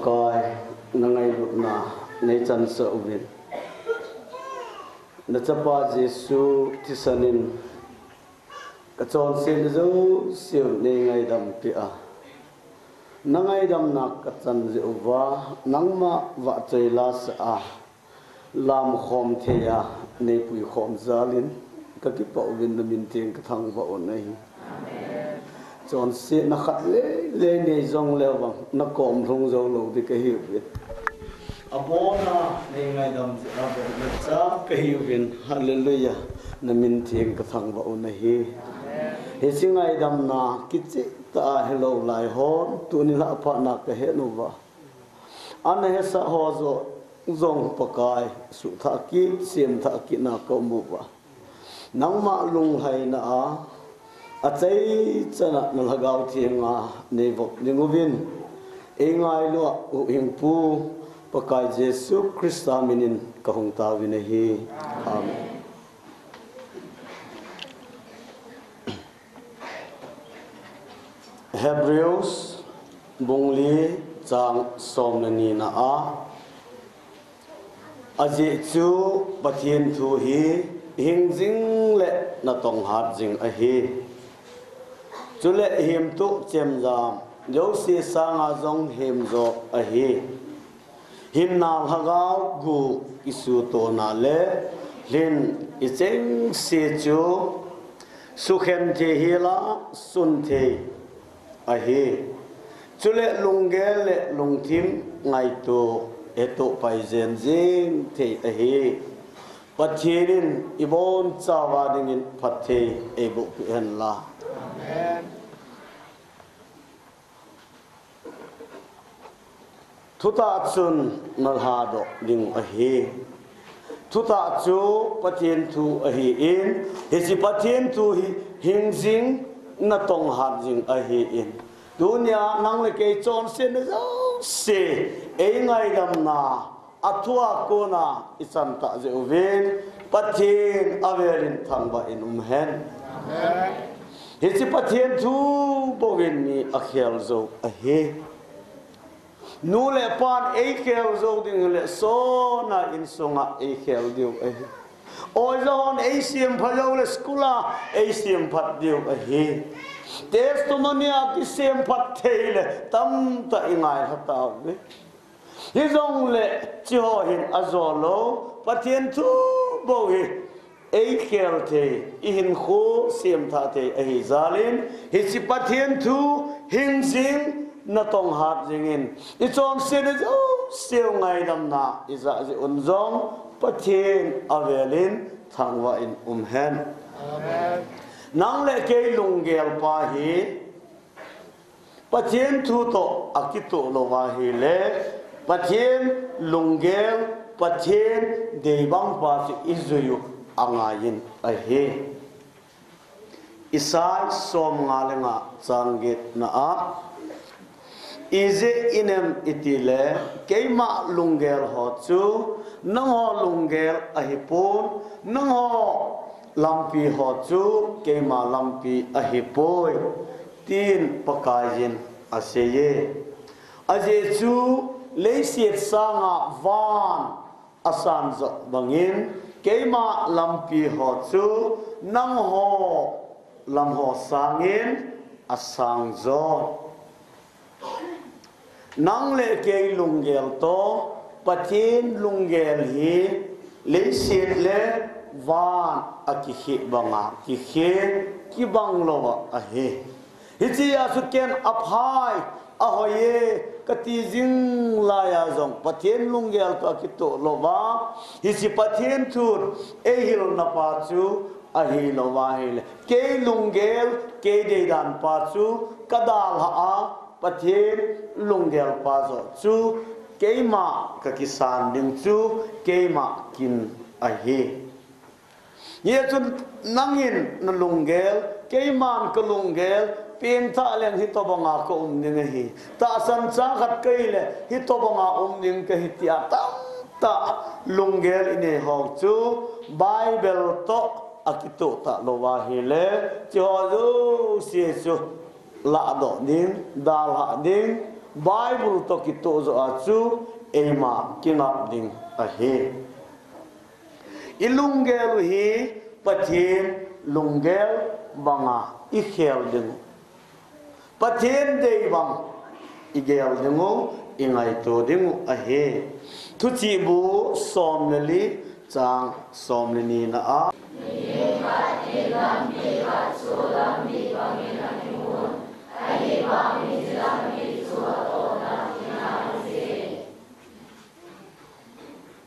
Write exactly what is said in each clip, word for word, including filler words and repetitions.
Pai, na ngailutna nei chansah uvin. Na chapa Jesu thisan in ka chonsetna jouse u nei ngaidam peh a. Na ngaidamna ka chan jeh uva, nangma vahchoi la sah a, lamkhom thei a, nei puikhom jal in ka kipah uvin na min theng ka thangvah u ahi. Chonsetna khat lele nei jong leu vang, na kom lhung jou lou ding ka hiuvin. Abon a nei ngaidam jeh a bou na cha ka hiuvin. Hallelujah. Na min theng ka thangvah u ahi. Hiche ngaidamna kicheh tah a hilou lai hon, tuni lhah phat na ka het uva, ana hesah ho jouse jong Pakai, suhthah kit, semthah kit na ka um uva. Nangma lunglhaina a, achaichan a na Lhagao Theng a nei vop ding uvin, ei ngailu a Huhhingpu Pakai Jesu Christa min in ka hung taovin ahi. Amen. Hebrews bung li chang som le ni na a, ajeh chu Pathen thu hi hing jing le natong hat jing ahi. Chule hemtoh chemjam jouse sanga jong hemjo ahi. Hinna lhagao gu kisutona le lhin ichengse chu sukhen thei hel a, sun thei ahi. Chule lunggel le lungthim ngaito, hettoh pai jenjen thei ahi. Pathen in ibon chauva dingin phatthei eiboh peh hen la. Amen. Thutah chun na lhadoh ding ahi. Thutah chu Pathen thu ahin, hiche Pathen thu hi hing jing natong hat jing ahin. Tunia nang le kei chonsetna jouse, ei ngaidamna, athu a kona ichan tah jeh uvin, Pathen avel in thangvah in um hen. Amen. Hiche Pathen thu bou in mi akhel jou ahi. Nu le pan eikhel jou ding le sona insunga eikhel diu ahi. Oja hon eisempha jou le school a eisemphat diu ahi. Testimony a kisemphat thei le tamtah ingailha tauve. Hijongle hiche ho hin ajou lou, Pathen thu bou hi eikhel thei, ihinkho semthah thei ahi jal in, hiche Pathen thu hing jing, natong hat jing in, ichonsetna jouse u ngaidamna ija jeh un jong Pathen avel in thangvah in um hen. Amen. Nang le kei lunggel pa hi Pathen thu toh akitoh lou ahile, Pathen lunggel, Pathen deibang pa chu ijui u angaiyin ahi. Isai som nga le nga chang get na a, ijeh inem itile, keima lunggel ho chu nangho lunggel ahipon, nangho lampi ho chu keima lampi ahipoi, tin Pakaiyin aseiye. Ajeh chu leiset sanga van asan joh bangin, keima lampi ho chu nangho lam ho sangin asang jon. Nang le kei lunggel toh Pathen lunggel hi leiset le van akikheh banga kikheh kibang lou ahi. Hiche a chu ken aphai, ahoiye kati jing laiya jong Pathen lunggel toh akitoh louva, hiche Pathen thun eihilna pa chu ahi louva ahile, kei lunggel, kei deidan pa chu kadalhah a, Pathen lunggel pa joh chu keima kakisan ding chu keima kin ahi. Hijeh chun nangin nalunggel, keiman kalunggel, pengthah leng hitobanga kaum ding ahi. Tahsan chang khat kahile hitobanga um ding kahi tia tamtah lunggel inei ho chu Bible toh akitoh talou ahile, hiche ho jouse chu lahdoh ding, dalhah ding, Bible toh kitoh joh a chu eima kingap ding ahi. I lunggel u hi Pathen lunggel banga i khel ding u, Pathen dei bang i gel ding u, i ngaito ding u ahi. Thuchih bu som le li chang som le ni na a.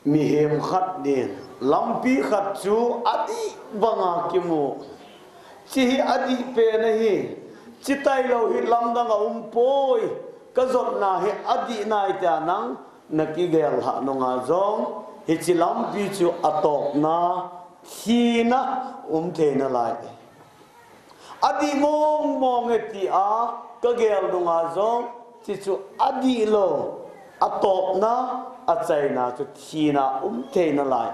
Mihem khat din lampi khat chu adih banga kimu. Chi hi adih pen ahi. Chi tailou hi lamdang a um poi. Ka jotna hi adih nai tia nang na kigel lhah nunga jong hichi lampi chu atopna thina um thei nalai. Adih mong mong e tia ka gel nunga jong chi chu adih lou, atopna, achaina chu thina um thei nalai.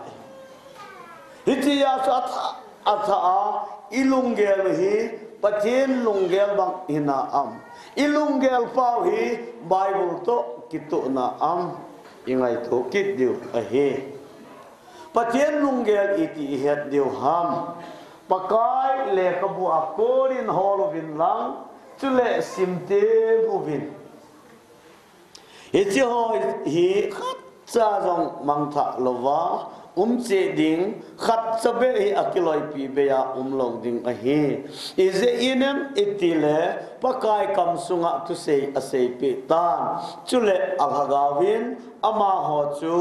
Hichia chu atha, atha a i lunggel u hi Pathen lunggel bang hina am? I lunggel pau hi Bible toh kitohna am? I ngaito kit diu ahi. Pathen lunggel iti i het diu ham? Pakai lekhabu a konin hol uvin lang, chule simte uvin. Hichi ho hi khatcha jong mangthah louva um cheh ding, khatcha beh hi akiloipi beh a um lou ding ahi. Ijeh inem itile Pakai kam sunga thusei aseipeh tan, chule alhagao in amaho chu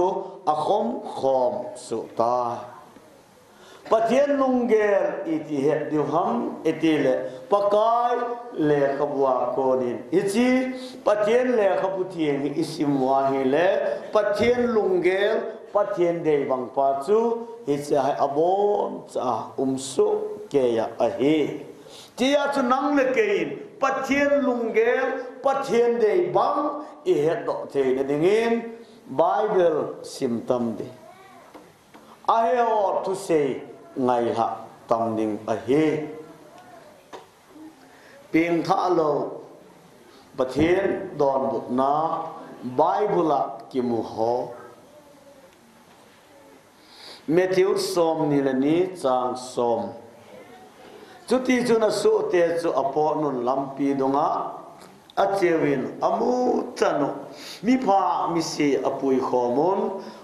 akhom khom soh tai. Pathen lunggel iti het diu ham itile Pakai lekhabu a konin. Hichi Pathen lekhabu theng hi i sim u ahile Pathen lunggel, Pathen dei bang pa chu hichia hi aboncha um soh kei a ahi. Tia chu nang le kei in Pathen lunggel, Pathen dei bang i hetdoh theina dingin Bible sim tam ding. Ahe o thusei ngailhah tam ding ahi. Pengthah lou, Pathen donbutna Bible a kimu ho. Matthew som ni le ni chang som. Chuti chun asohte chu apohnun lampi dunga acheuvin amu chan u, mipha misi apui khom un,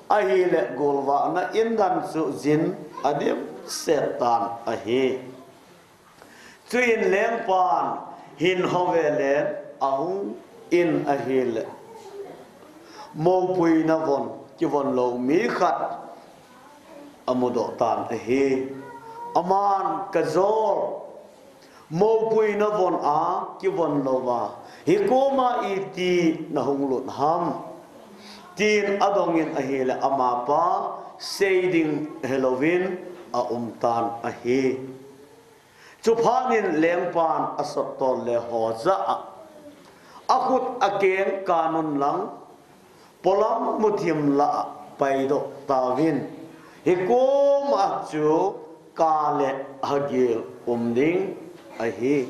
ahile golvahna indan chu jin adimset tan ahi. Chuin lengpan hin hove len ahung in ahile, moupuina von kivon lou mi khat amudoh tan ahi. Aman, kajol, moupuina von a kivon louva hikoma iti nahung lut ham? Tin adongin ahile, amapa sei ding helouvin aum tan ahi. Chuphat in lengpan asot tol le ho jah a, akhut akeng kanun lang, polam muthim lah a paidoh tauvin, hikoma chu ka le hagil um ding ahi.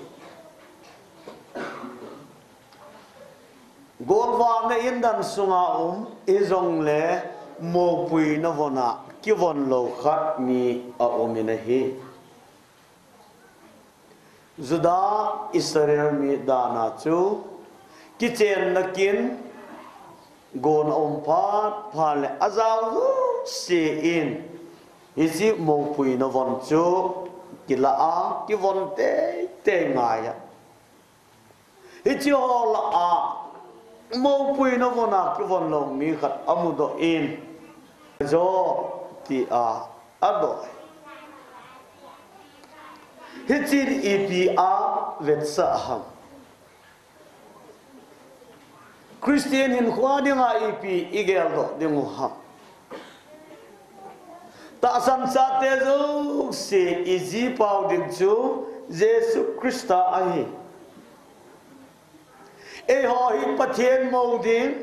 Golvahna indan sunga um ijongle, moupuina von a kivon lou khat mi aum in ahi. Juda Israel mi dan a chu kichenna kin gon aum phat phat le ajao jouse in hichi moupuina von chu kilah a, kivon teitei ngai a. Hichi ho lah a, moupuina von a kivon lou mi khat amudoh in, jo tia adoh. Hichin ipi avetsah ham? Christian hinkho dinga ipi igeldoh ding u ham? Tahsan chate jouse ijipau ding chu Jesu Christa ahi. Eiho hi Pathen mou ding,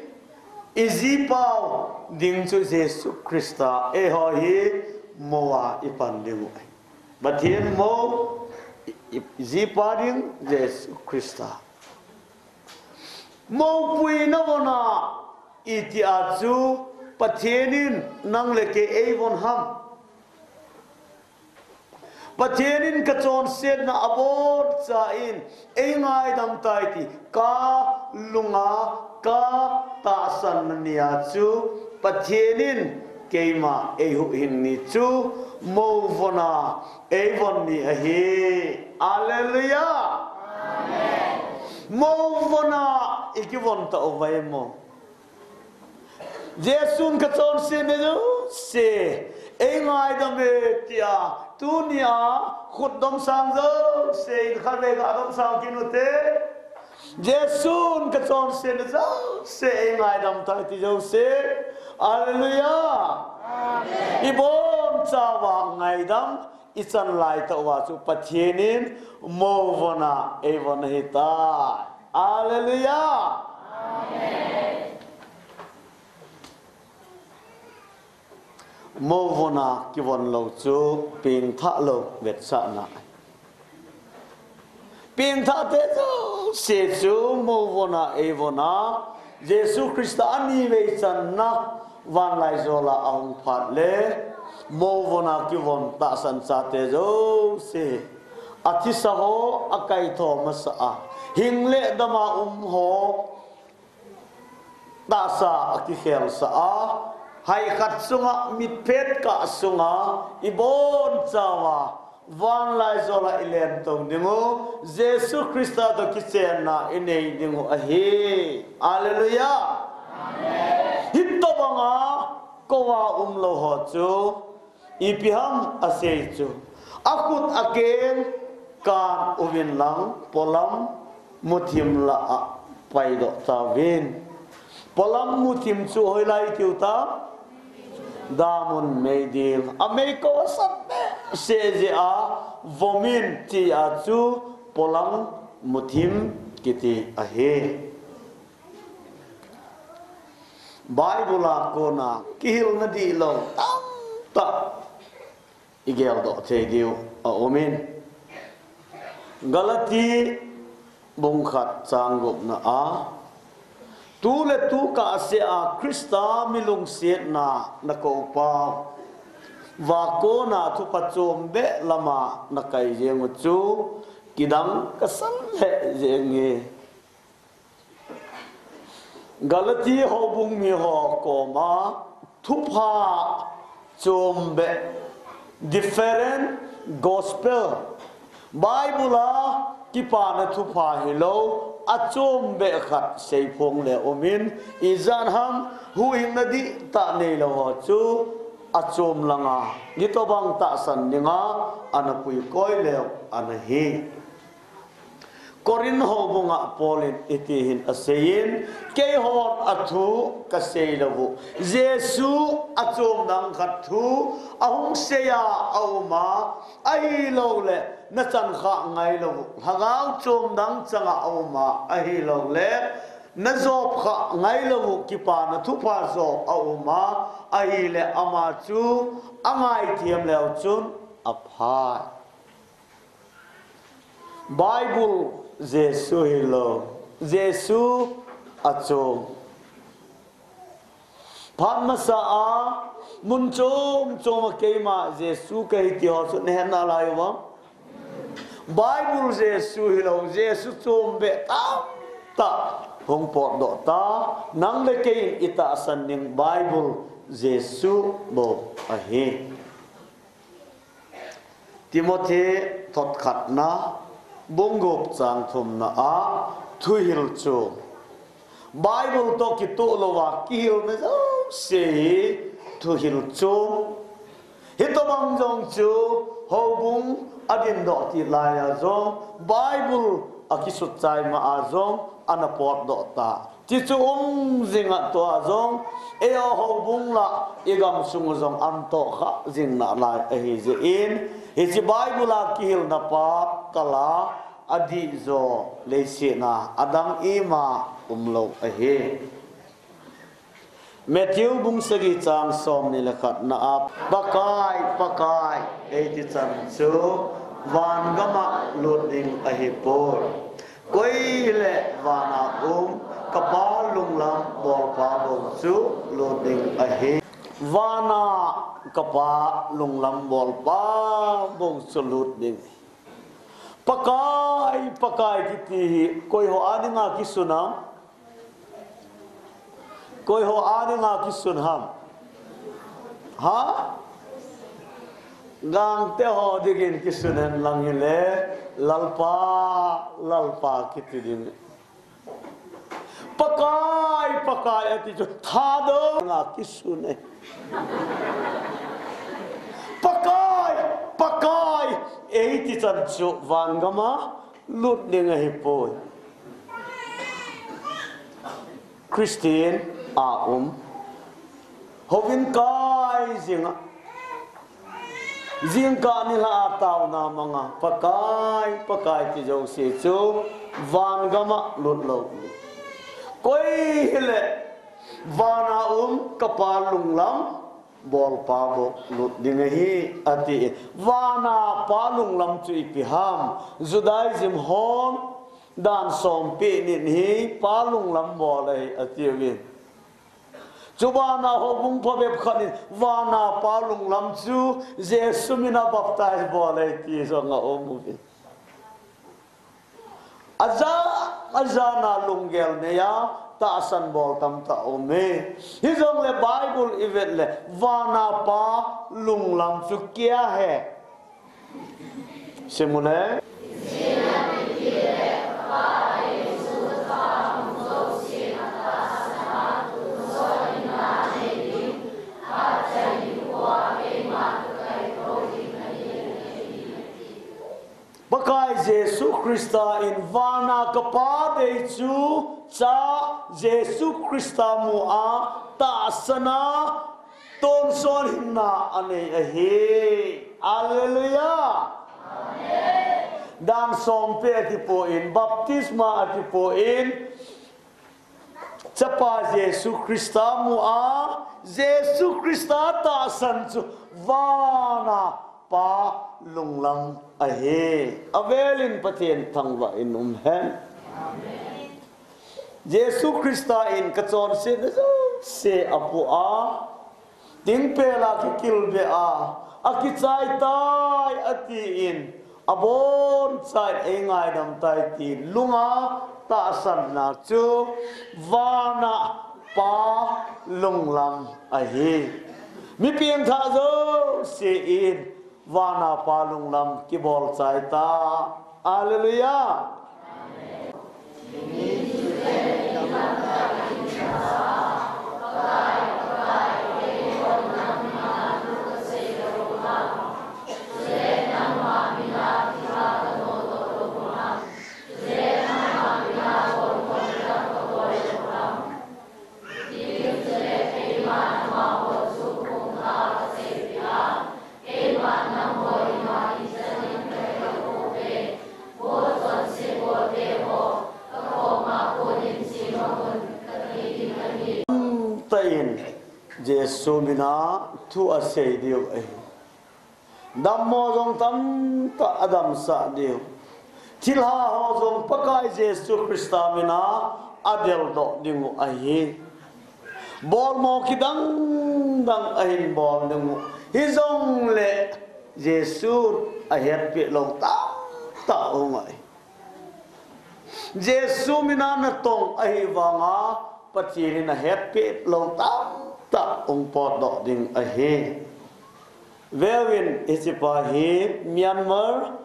ijipau ding chu Jesu Christa. Eiho hi mou a ipan ding u ahi. Pathen mou, i, i, ijipa ding Jesu Christa. Mopuina vona iti a chu Pathen in nang le kei eivon ham? Pathen in kachonsetna abonchain eingaidam tai ti kalunga katahsanna nia chu Pathen in keima eihuhhing ni chu mouvona eivon ni ahi. Alleluia. Mouvona ikivon tauve mo? Jesun kachonsetna jouse eingaidam e tia tunia khut domsang jouse in khatvei kadomsang kit ute. Jesun kachonsetna jouse eingaidam tai ti jouse. Alleluia. Ibonchauva ngaidam ichan laitah uva chu Pathen in mouvona eivon ahitai. Alleluia. Mouvona kivon lou chu pengthah lou vetsahna. Pengthahte jouse chu mouvona eivona, Jesu Christa anivei channa vanlaijola ahung phat le mouvona kivon tahsan chate jouse, athisa ho akaitho masa a, hing le dama um ho tahsa akikhelsah a, haikhat sunga mitphet kah sunga ibonchauva vanlaijola ilentou dingu, Jesu Christa toh kichenna inei dingu ahi. Alleluia. Hitobanga kouva umlou ho chu ipi ham asei chu, akhut akeng kan uvin lang polam muthim lah a paidoh tauvin. Polam muthim chu hoilai tiu ta? Damun meidil. Ameikou asat behseh jeh a vom in tia chu polam muthim kiti ahi. Bible a kona kihilna dihlou tamtah igeldoh thei diu aumin. Galati bung khat chang gupna a, tuletu kahsea Christa milungsetna nakoupau va kona thupha chombeh lama nakai jengu chu kidang kasah lheh jenge. Galati houbung miho koma thupha chombeh, different gospel, Bible a kipana thupha hilou achombeh khat seiphong le umin, ijat ham huhhingna dihtah neilou ho chu achom langa hitobang tahsan dinga ana puikoi leu ana hi. Corinth houbunga Paul in hiti hin aseiyin, keihon athu kaseilou u, Jesu achom dang khat thu ahung seiya auma, ahiloule nachankhah ngailou u, lhagao chom dang changa auma, ahiloule najopkhah ngailou u, kipana thupha jop auma, ahile ama chu angaithem leu chun aphai. Bible Jesu hilou, Jesu achom. Phat masa a mun chom choma keima Jesu kahi ti ho chu nahet nalai uvam? Bible Jesu hilou, Jesu chombeh tamtah hung potdoh ta, nang le kei in itahsan ding Bible Jesu bou ahi. Timothy thot khatna, bung gup chang thumna a, thuhil chom. Bible toh kitoh louva kihilna jouse hi thuhil chom. Hitobang jong chu houbung adindoh ti laiya jong, Bible akisutchai ma a jong ana potdoh ta. Tichu um jinga tua jong, eiho houbung lah igamsung u jong antoh kha jing nalai ahijeh in, hiche Bible a kihilna pa kala adih jo leiset a adang ima umlou ahi. Matthew bung sagi chang somni le khatna a, Pakai, Pakai, eiti chan chu van gama lut ding ahipoi. Koi le vana um ka Pa lunglam bolpa bou chu lut ding ahi. Vana ka Pa lunglam bolpa bou chu lut ding. Pakai, Pakai kiti hi koi ho a dinga kisun ham? Koi ho a dinga kisun ham? Ha? Gangte ho dingin kisun hen lang hile, Lalpa, Lalpa kiti ding. Pakai, Pakai ati chu Thadou nga kisun e. Pakai, Pakai eiti chan chu van gama lut ding ahipoi. Christian a um, houin kai jinga, jingkah nilhah a taona manga, Pakai, Pakai ti jouse chu van gama lut lou. Koi hile vana um ka Pa lunglam bolpa bou lut ding ahi, ati. Vana Pa lunglam chu ipi ham? Judaism hon dan sompi nin hi Pa lunglam bol ahi, atiuvin. Chubana houbung phabep khat in vana Pa lunglam chu Jesu mina baptize bol ahi ti jong aum uvin. Aja, ajana lunggel neiya tahsan bol tamtah um e. Hijongle Bible ivet le vana Pa lunglam chu kia ahi? Simule. Pakai Jesu Christa in vana ka Pa dei chu cha Jesu Christa mu a tahsan a tonsot hinna anei ahi. Hallelujah. Amen. Dan sompi ati poi, baptisma ati poi. Chapa Jesu Christa mu a, Jesu Christa tahsan chu vana Pa lunglam ahi. Avelin Pathen thangvah in um hen. Jesu Christa in ka chonsetna jouse apoh a, tingpel a kikilbeh a, akichai tai atin, abonchain eingaidam tai ti lunga tahsanna chu vana Pa lunglam ahi. Mi pengthah jouse in vana Pa lunglam kibol chai ta. Hallelujah. Tain Jesu mina thu asei diu ahi. Dammo jong tamtah adamsah diu. Thilha ho jong Pakai Jesu Christa mina adeldoh dingu ahi. Bolmo kidang dang ahin bol dingu. Hijongle Jesu ahetpeh lou tamtah hung ahi. Jesu mina natong ahivanga Pathen in ahetpeh lou tamtah hung potdoh ding ahi. Veuvin, hichepa hi Myanmar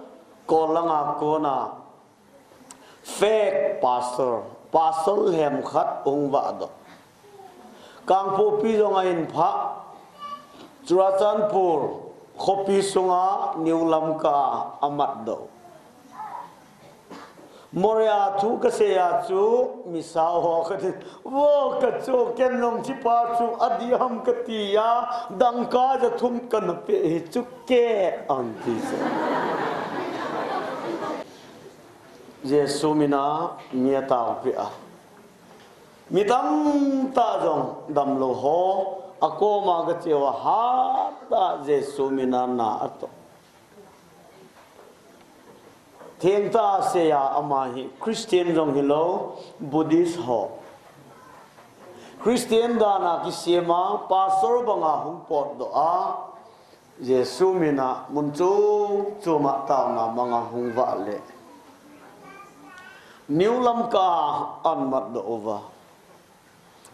kol langa kona fake pastor, pastor lhem khat hung vahdoh. Kangpokpi jong ahin phah, Churachandpur khopi sunga New Lamka a amatdoh. Moreh a thu kasei a chu, misao ho kati, vo kachu ken jong hichepa chu adih ham kati a, dangka jathum kana peh hi chu ke ang ti chu. Jesu mina mi ataopeh a. Mi tamtah jong damlou ho akoma gache uva, hatah a Jesu mina na atoh. Hengta a seia ama hi Christian jong hilou, Buddhist ho. Christian dan a kisem a, pastor banga hung potdoh a, Jesu mina mun chom chom a taona manga hung vah le, New Lamka a amatdoh uva,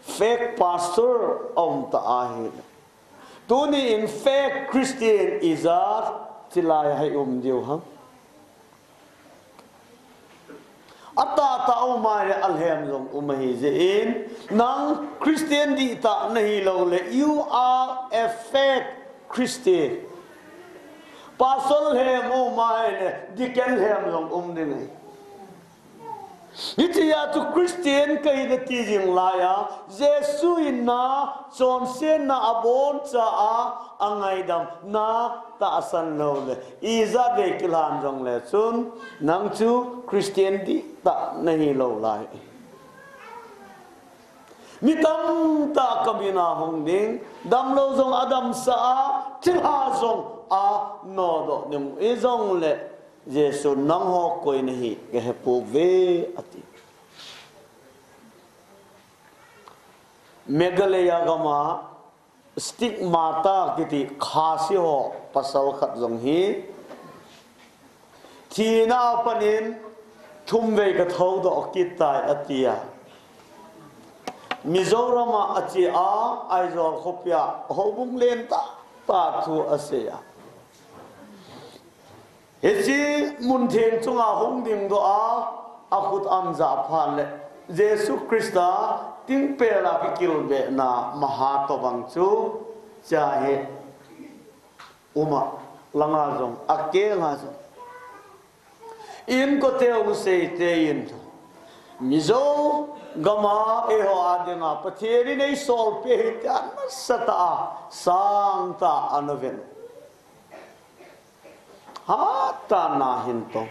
fake pastor aum ta ahi. Tuni in fake Christian ijat thilai a hi um diu ham? Atahtah um ahile alhem jong um ahi jeh in, nang Christian dihtah nahilou le, you are a fake Christian. Pastor lhem um ahile, deacon lhem jong um ding ahi. Hitia chu Christian kahi nati jing laiya, Jesu in na, chonsetna aboncha a, angaidamna tahsan lou le, ijat vei kilhan jongle chun, nang chu Christian dihtah nahilou lai. Mi tamtah kamin a hung ding, damlou jong adamsah a, thilha jong anodoh ding, hijongle, Jesu nangho koi nahi kahepouve ati. Meghalaya gam a stigmata kiti Khasi ho pasal khat jong hi, thina a pat in thum vei kathoudoh kit tai atia. Mizoram a ache a, Aizawl khopia houbung len tahtah thu asei a. Hiche mun theng chunga hung dingdoh a, akhut ajah phat le, Jesu Christa tingpel a kikilbehna maha tobang chu, chua hi uma langa jong, akenga jong, inkote u seite in, Mizo gam a eiho a dinga Pathen in eisolpeh ahi tia nasatah a, sangtah a ana ven. Hatah a ana hin tong.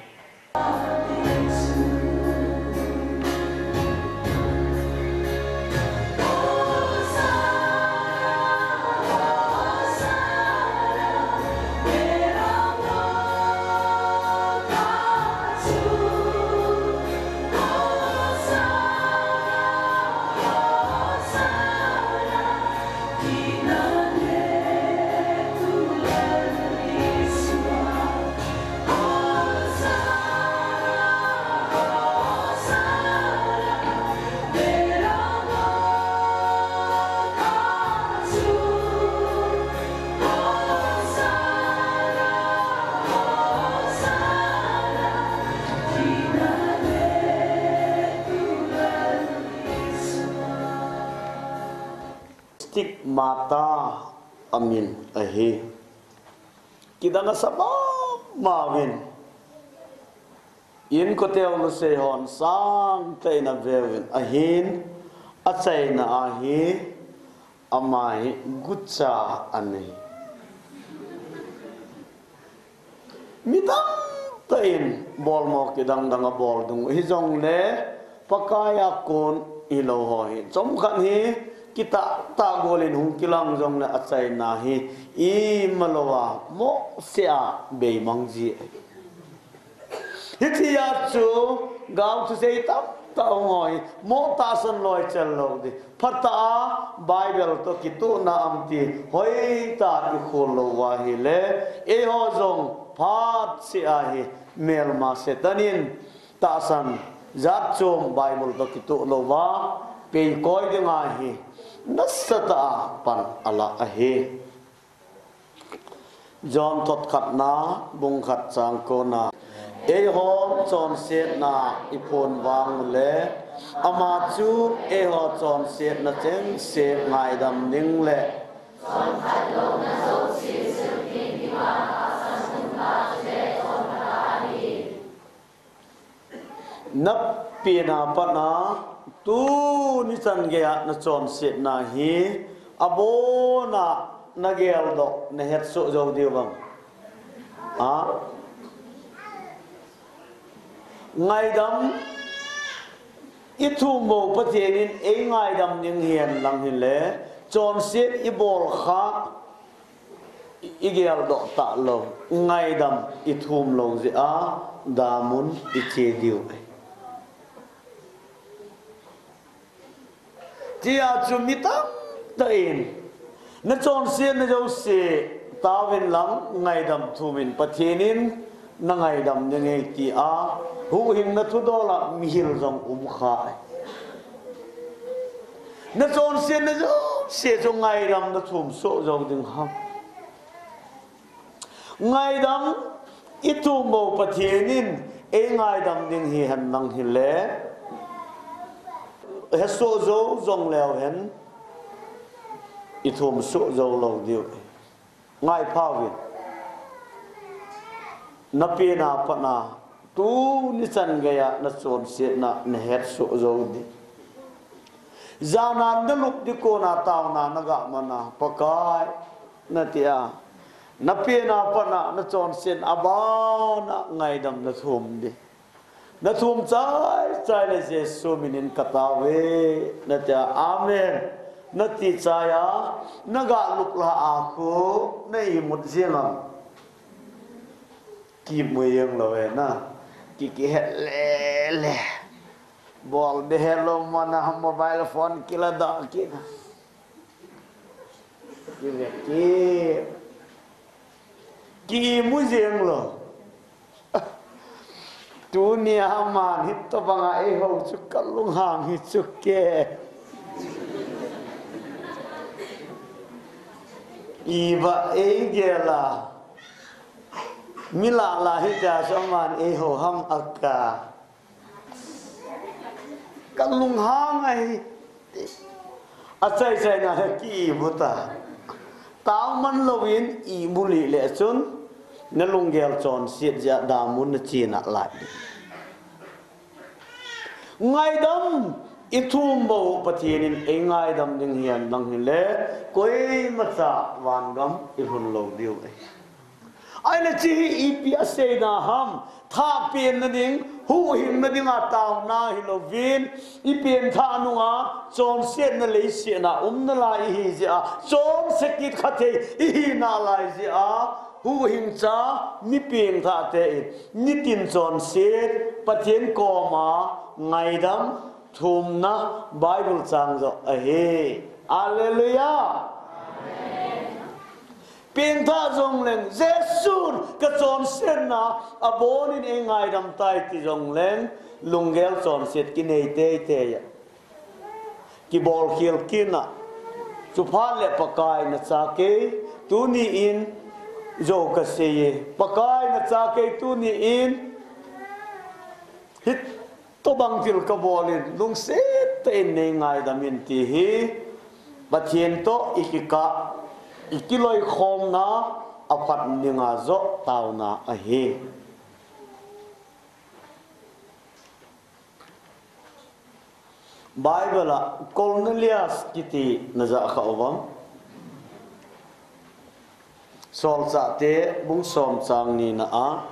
Stigmata amin ahi. Kidang asa mama uvin. Inkote u Lusei hon sangtah in aveuvin ahin, achaina ahi, ama hi gucha anei. Mi tamtah in bolmo kidang dang abol dung hijongle, Pakai a kon hilou ho hi, chomkhat hi kitah tah gol in hung kilang jongle achaina hi imalouva mohseh a beimang ji ahi. Hitia chu gao thusei tamtah hung hoi, mo tahsan loi chel lou ding. Phatah a Bible toh kituhna am ti hoitah a ikhol lou uva ahile, eiho jong phatseh a hi melma Satan in tahsan jat chom Bible toh kituh louva peikoi dinga hi nasatah a pan ala ahi. John thot khatna, bung khat chang kona, eiho chonsetna iphon vang ule, ama chu eiho chonsetna chengse ngaidam ding le Napina pat a, tuni chan geiya nachonsetna hi, abona nageldoh, nahetsoh jou diu vang. A? Ngaidam, ithum bou Pathen in eingaidam ding hihen lang hile, chonset ibol kha, igeldoh talou, ngaidam ithum lou jeh a, damun i che diu ahi. Tia chu mi tamtah in, na chonsetna jouse taovin lang ngaidam thumin Pathen in na ngaidam ding ahi tia huhhingna thudol a mihil jong um kha ahi. Na chonsetna jouse chu ngaidamna thum soh jou ding ham? Ngaidam i thum bou Pathen in ei ngaidam ding hihen lang hile, he soh jou jong leu hen i thum soh jou lou diu. Ngai phauvin, na pena pat a tuni chan geiya na chonsetna na het soh jou ding. Jan a na lup ding kona taona na ga man a, Pakai, na tia, na pena pat a na chonsetna abana ngaidam na thum ding. Na thum chaichai le Jesu minin ka taove, na tia, Amen, na ti chai a, na ga lup la a khu na imut jeng am? Ki imut jeng lou e na. Ki, kihet lele. Bol be helou man a mobile phone kila da kit. Ki ve ki, ki imut jeng lou. Tunia aman hitobang a eihou chu ka lunghang hi chu ke. Iva eigel a, mi lah lah hitia chu aman eihou ham aka. Ka lunghang ahi. Achaichaina hi ki imut a. Tao man louvin imut lih le chun, na lunggel chonset jeh a damun na chena lai. Ngaidam i thum bou Pathen in ei ngaidam ding hihen lang hile, koimacha vangam i lhun lou diu ahi. Ahile hiche hi ipi aseina ham, thahpenna ding, huhhingna dinga taona hilouvin, i pengthah nunga chonsetna leiset a umna lai ihi jeh a, chonse kit kha thei ihi nalai jeh a, huhhingcha mi pengthah te in nitin chonset Pathen koma ngaidam thumna Bible chang joh ahi. Hallelujah! Pengthah jongleng, Jesun ka chonsetna abonin ei ngaidam tai ti jongleng, lunggel chonset kinei teitei a, kibolkhel kit a, chuphat le Pakai na cha kei, tuni in jou kasei e, Pakai na cha kei tuni in, hi tobang thil kabol in, lungset tah in nei ngaidam in ti hi, Pathen toh i kikah, i kiloikhomna aphat dinga joh taona ahi. Bible a Cornelius kiti na ja kha uvem? Solchahte bung som chang nina a,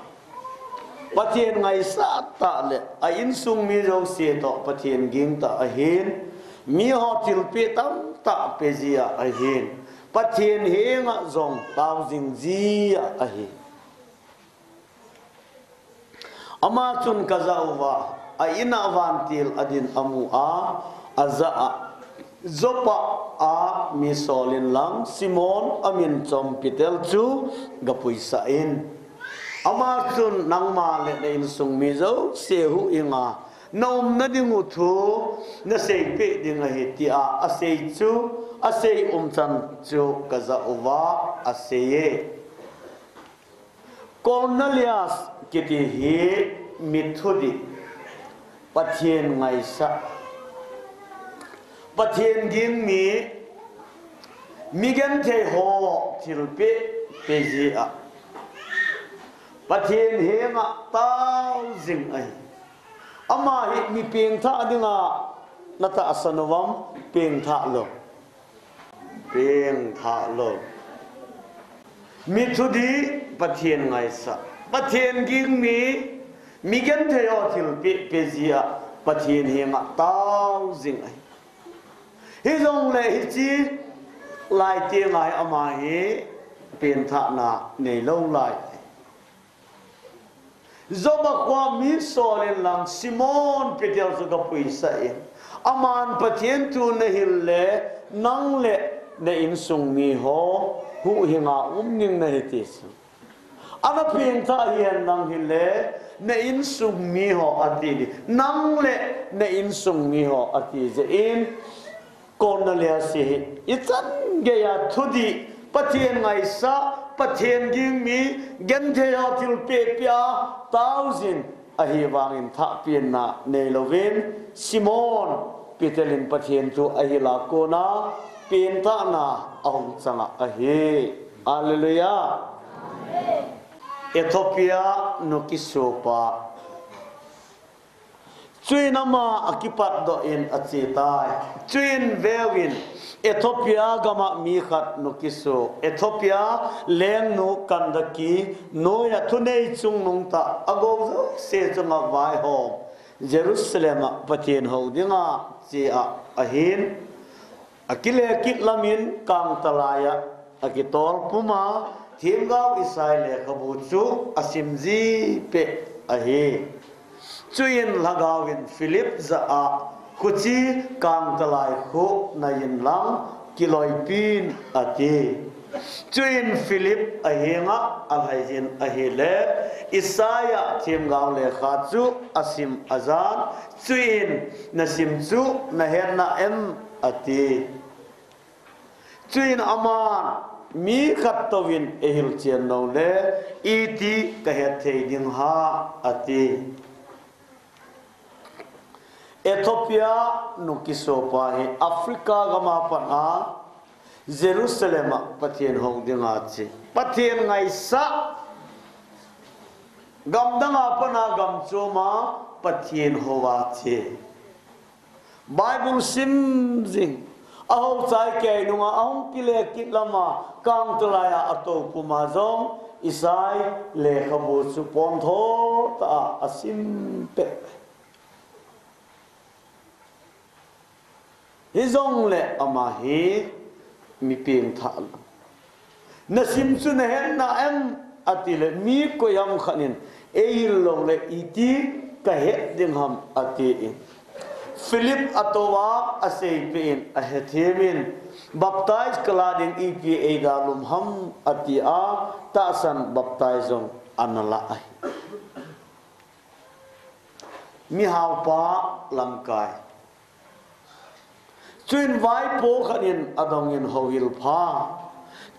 Pathen ngaisah tah le a insung mi jouse toh Pathen gingtah ahin, miho thilpeh tamtah pejia ahin, Pathen henga jong tao jing jia ahi. Ama chun kajah uva, a in'a vantil adin amu a, ajah a, Joppa a mi sol inlang, Simon amin chom Peter chu gapuisah in. Ama chun nangma le na insung mi jouse huhhing a, na umna ding u thu naseipeh ding ahi, tia asei chu, asei umchan chu kajah uva asei e. Cornelius kiti hi mi thudih, Pathen ngaisah, Pathen ging mi, mi genthei ho thilpeh pejia, Pathen henga tao jing ahi. Ama hi mi pengthah dinga na tahsan uvam, pengthah lou. Pengthah lou. Mi thudih, Pathen ngaisah. Pathen ging mi, mi genthei ho thilpeh pejia, Pathen henga tao jing ahi. Hijongle hiche lai tenga hi ama hi pengthahna neilou lai. Job a khoa mi sol in lang Simon Peter chu kapuisah in, aman Pathen thu nahil le nang le na insung mi ho huhhing a um ding nahi ti chu. Ana pengthah hihen lang hile na insung mi ho ati ding. Nang le na insung mi ho ati jeh in, Cornelius hi ichan geiya thudih, Pathen ngaisah, Pathen ging mi, genthei ho thilpeh peh a, thousand ahi vangin thahpehna neilouvin, Simon Peter in Pathen thu ahil a kona pengthahna ahung chang ahi. Hallelujah. Ethiopia nu kisopa. Chuin ama akipatdoh in ache tai. Chuin veuvin, Ethiopia gama mi khat nu kiso, Ethiopia lengnu Kandake noiya thunei chungnung tah a gou jouse chunga vaihom Jerusalem a Pathen hou dinga che a ahin. Akile kit lamin kangtalai a akitol puma, themgao Isai lekhabu chu asim jipeh ahi. Chuin lhagaovin Philip jah a, khuche kangtalai khu nai inlang kiloipin ati. Chuin Philip ahenga alhaijin ahile, Isai a themgao lekha chu asim ajan. Chuin nasim chu nahetna em ati. Chuin aman mi khat touvin eihil chen nung le iti kahet thei ding ham ati. Ethiopia nu kisopa hi Africa gama pat a Jerusalem a Pathen hou dinga che. Pathen ngaisah gamdang a pat a gamchom a Pathen hou a che. Bible sim jing. Ahou chai kei nunga ahung kile kit lama kangtalai a atou puma jong Isai lekhabu chu pontho tah a asim peh. Hijongle ama hi mi pengthah lou. Nasim chu nahetna em ati le mi koiham khat in eihil lou le iti kahet ding ham ati in. Philip atou a aseipeh in ahethem in, baptize kala ding ipi eidalum ham ati a tahsan baptize jong ana la ahi. Mihaopa lamkai. Chuin vaipo khat in adongin houhil pha.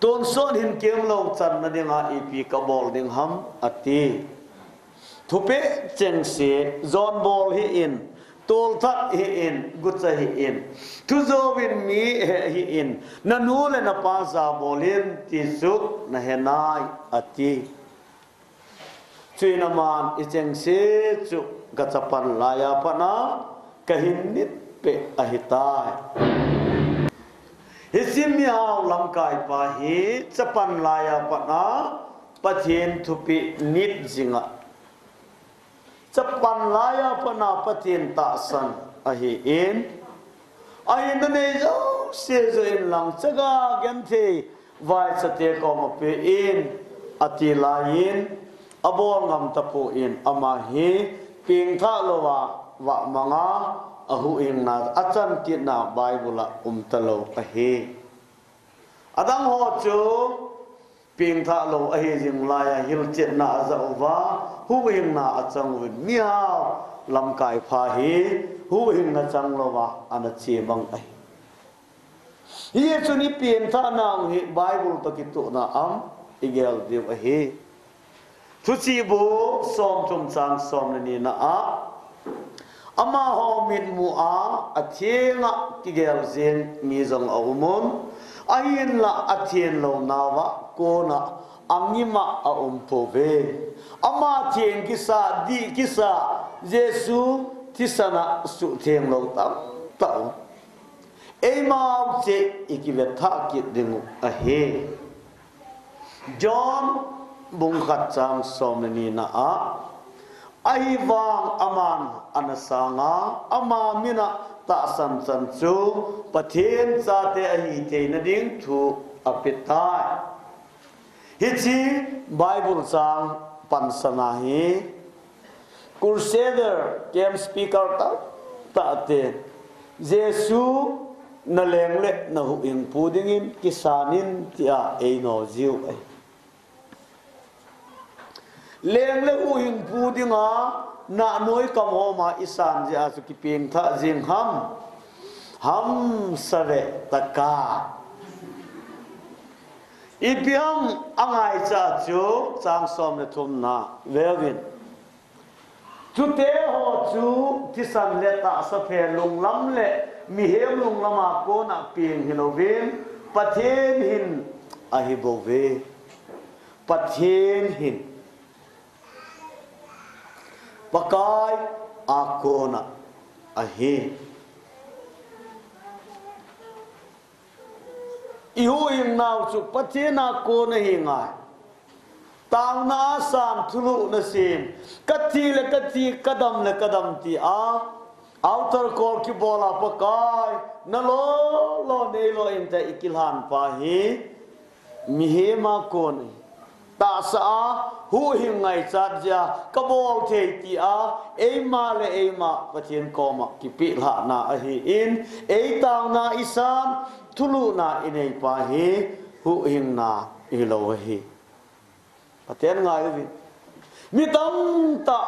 Tonsot hin kemlou channa dinga ipi kabol ding ham ati. Thupeh chengse, jon bol hih in, tolthat hih in, gucha hih in, thujouvin mi he hih in, nanu le napa jabol in ti chu nahenai ati. Chuin aman ichengse chu kachapan laiya pat a kahin nit peh ahitai. Hiche mihao lamkaipa hi chapan laiya pat a Pathen thupeh nit jinga, chapan laiya pat a Pathen tahsan ahin, ahinna nei jouse joh inlang chaga genthei vaichate koma pe in ati laiyin, abol ngam tapon ama hi pengthah louva vahmanga ahuhhingna achan kitna Bible a umtalou ahi. Adang ho chu pengthah lou ahi jing laiya hilchetna ajah uva huhhingna achang uvin, mihao lamkaipha hi huhhingna chang louva ana che bang ahi. Hichun i pengthah nau hi Bible toh kitohna am igel diu ahi. Thuchihbu somthum chang somleni na a, amaho mitmu a athenga kigel jing mi jong aumun, ahinla athen lou nauva kona angima aumpouve. Ama theng kisa, dih kisa, Jesu thisana suhtheng lou tamtah um. Eimau cheh ikivetthah kit dingu ahi. John bung khat chang somleni na a, ahivang aman ana sanga ama mina tahsan chan chu Pathen chate ahi theina ding thu apetai. Hiche Bible chang pansana hi Crusader, camp speaker tamtah te, Jesu na leng le na huhhingpu dingin kisan in tia eino jiu ahi. Leng le huhhingpu dinga nahnoi kamhom a isan jeh a chu kipengthah jing ham? Hamsa ve taka. Ipi ham angaicha chu chang som le thumna veuvin. Chute ho chu thisan le tahsa phe lunglam le mihem lunglam a kona peng hilouvin, Pathen hin ahi bouve. Pathen hin Pakai a kona ahi. I huhhingnau chu Pathen a kona ahi ngai. Taona a san, thulhuhna sem, kathi le kathi, kadam le kadam tia altar call kibol a Pakai, nalo lo neilo inte i kilhan pa hi mihem a kon ahi. Tahsa a huhhing ngaichat jeh a kabol thei tia eima le eima Pathen koma kipelhahna ahin, ei taona isan, thulhuhna inei pa hi huhhingna hilou ahi. Pathen ngai uvin. Mi tamtah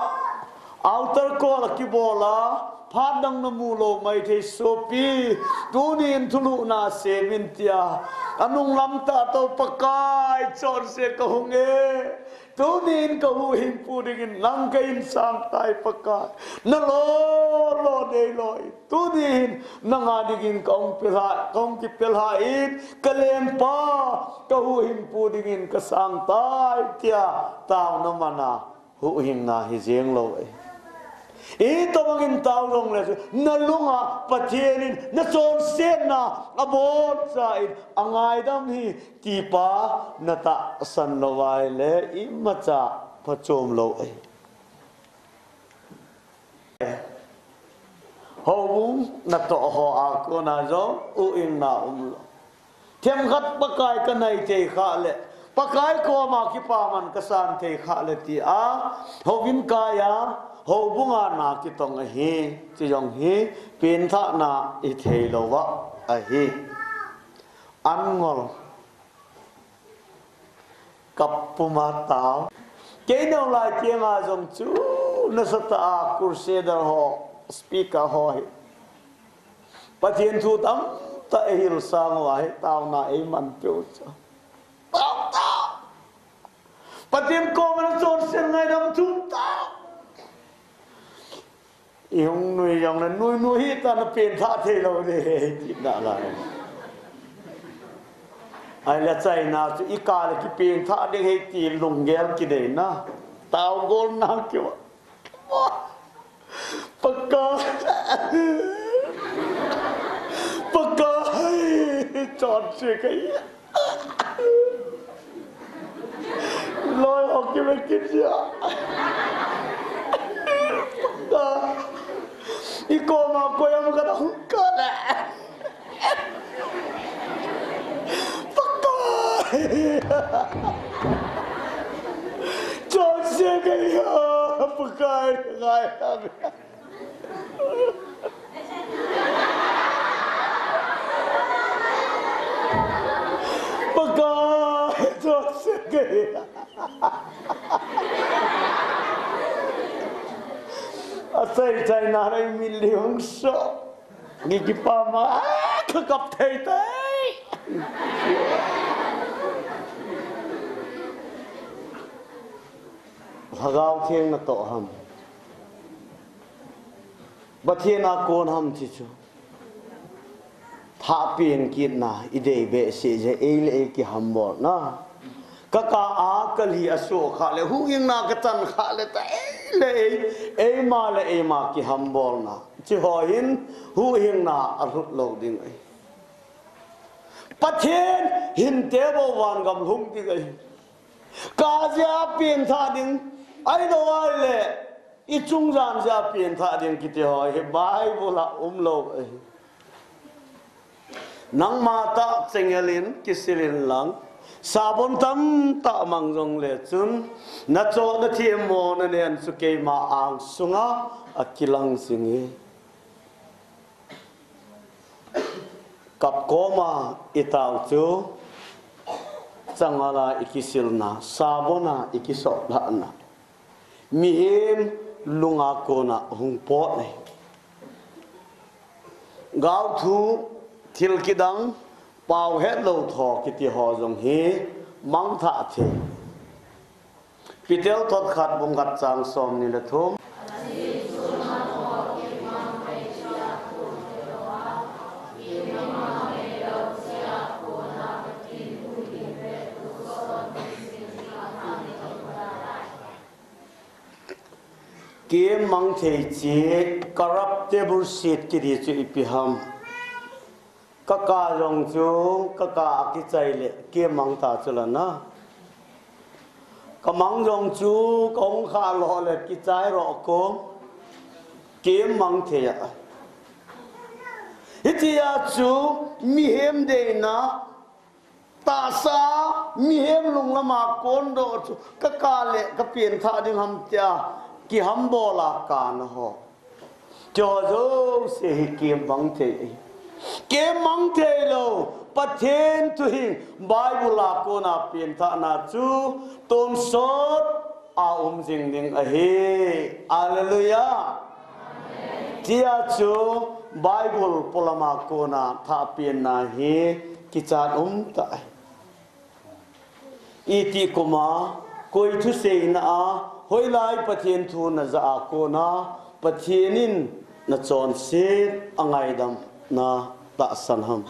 altar call a kibol a, phat dang namu lou maithei sopi, tunin thulhuhna semin tia anunglam tah toh Pakai chonse kahung e. Tunin kahuhhingpu dingin nang kahin sangtai Pakai. Nalo lo neilo in. Tunin nanga dingin kahung pelha, kahung kipelha in, kalengpa kahuhhingpu dingin kasangtai tia taona mana huhhingna hijeng lou e. Itobangin tao jongle chu nalunga Pathen in nachonsetna aboncha in angaidam hi tipa natahsan lou ahile imacha phachom lou e. Houbung natoh ho a kona jong huhhingna umlou. Themkhat Pakai kanai thei khah le, Pakai koma kipaman kasan thei khah le tia houin kai a, houbunga na kitong ahi, chujong hi penthahna hithei louva ahi. An ngol. Kap puma tao. Kei neo lai kianga jong chu nasatah a crusader ho, speaker ho hi Pathen thu tamtah eihil sang uva hi taona eimanpeh u chu. Tao, tao. Pathen koma nachonset ngaidam thum tao. Ihung nui jongle nui nui hita, napenthah thei lou ding ahi tina lai. Ahile achaina chu ikah le kipenthah ding ahi ti lunggel kineina. Taogolna kiva. Pakai. Pakai. Chonse kahi. Loi ho kive kit jia. Pakai. Ikoma koi ham kana hung kah le. Pakai. Chonse kahi a, Pakai ngai. Pakai, chonse kahi. Achai chaina rei mi liung so. Ngi kipama, ah, kakap thei thei. Lhagao Theng natoh ham? Pathen a kon ham ti chu. Thahpen kitna idei behseh jeh, ei le ei kihambolna. Kakah a kalhi asoh khah le, huhhingna kachan khah le, ta ei le ei, eima le eima kihambolna. Chiho hin huhhingna alhut lou ding ahi. Pathen hinte bou vangam lhung ding ahi. Kah jeh a penthah ding, ahilou ahile, ichung jan jeh a penthah ding kiti ho hi Bible a umlou ahi. Nangma tah chengel in kisil in lang, Sabon tamtah mang jongle chun, nachotna themmo nanen chu keima angsunga akilang jing e. Kapkoma itao chu, changala ikisilna, sabona ikisotlhahna, mihem lunga kona hung pot e. Gaothu, thil kidang, pao hetlou tho kiti ho jong hi mangthah thei. Peter thot khat bung khat chang somni le thum. Kemmang thei chi, corruptible seed kiti chu ipi ham. Kaka jong chu, kaka akichai le kemmang ta chu la na. Kamang jong chu, kahung kha lo le kichai ro ko. Kemmang thei a. Hitia chu, mihem deina, tahsa, mihem lunglama kondoh chu, kaka le kapenthah ding ham tia, kihambola kana ho. Cho jouse hi kemmang thei. Kemmang thei lou, Pathen thuhing, Bible a kona penthahna chu, tonsot a um jing ding ahi. Hallelujah. Tia chu Bible polama kona thahpenna hi kichat um tah. Iti kuma, koi thuseina a, hoilai Pathen thu najah a kona, Pathen in nachonset a ngaidamna tahsan ham.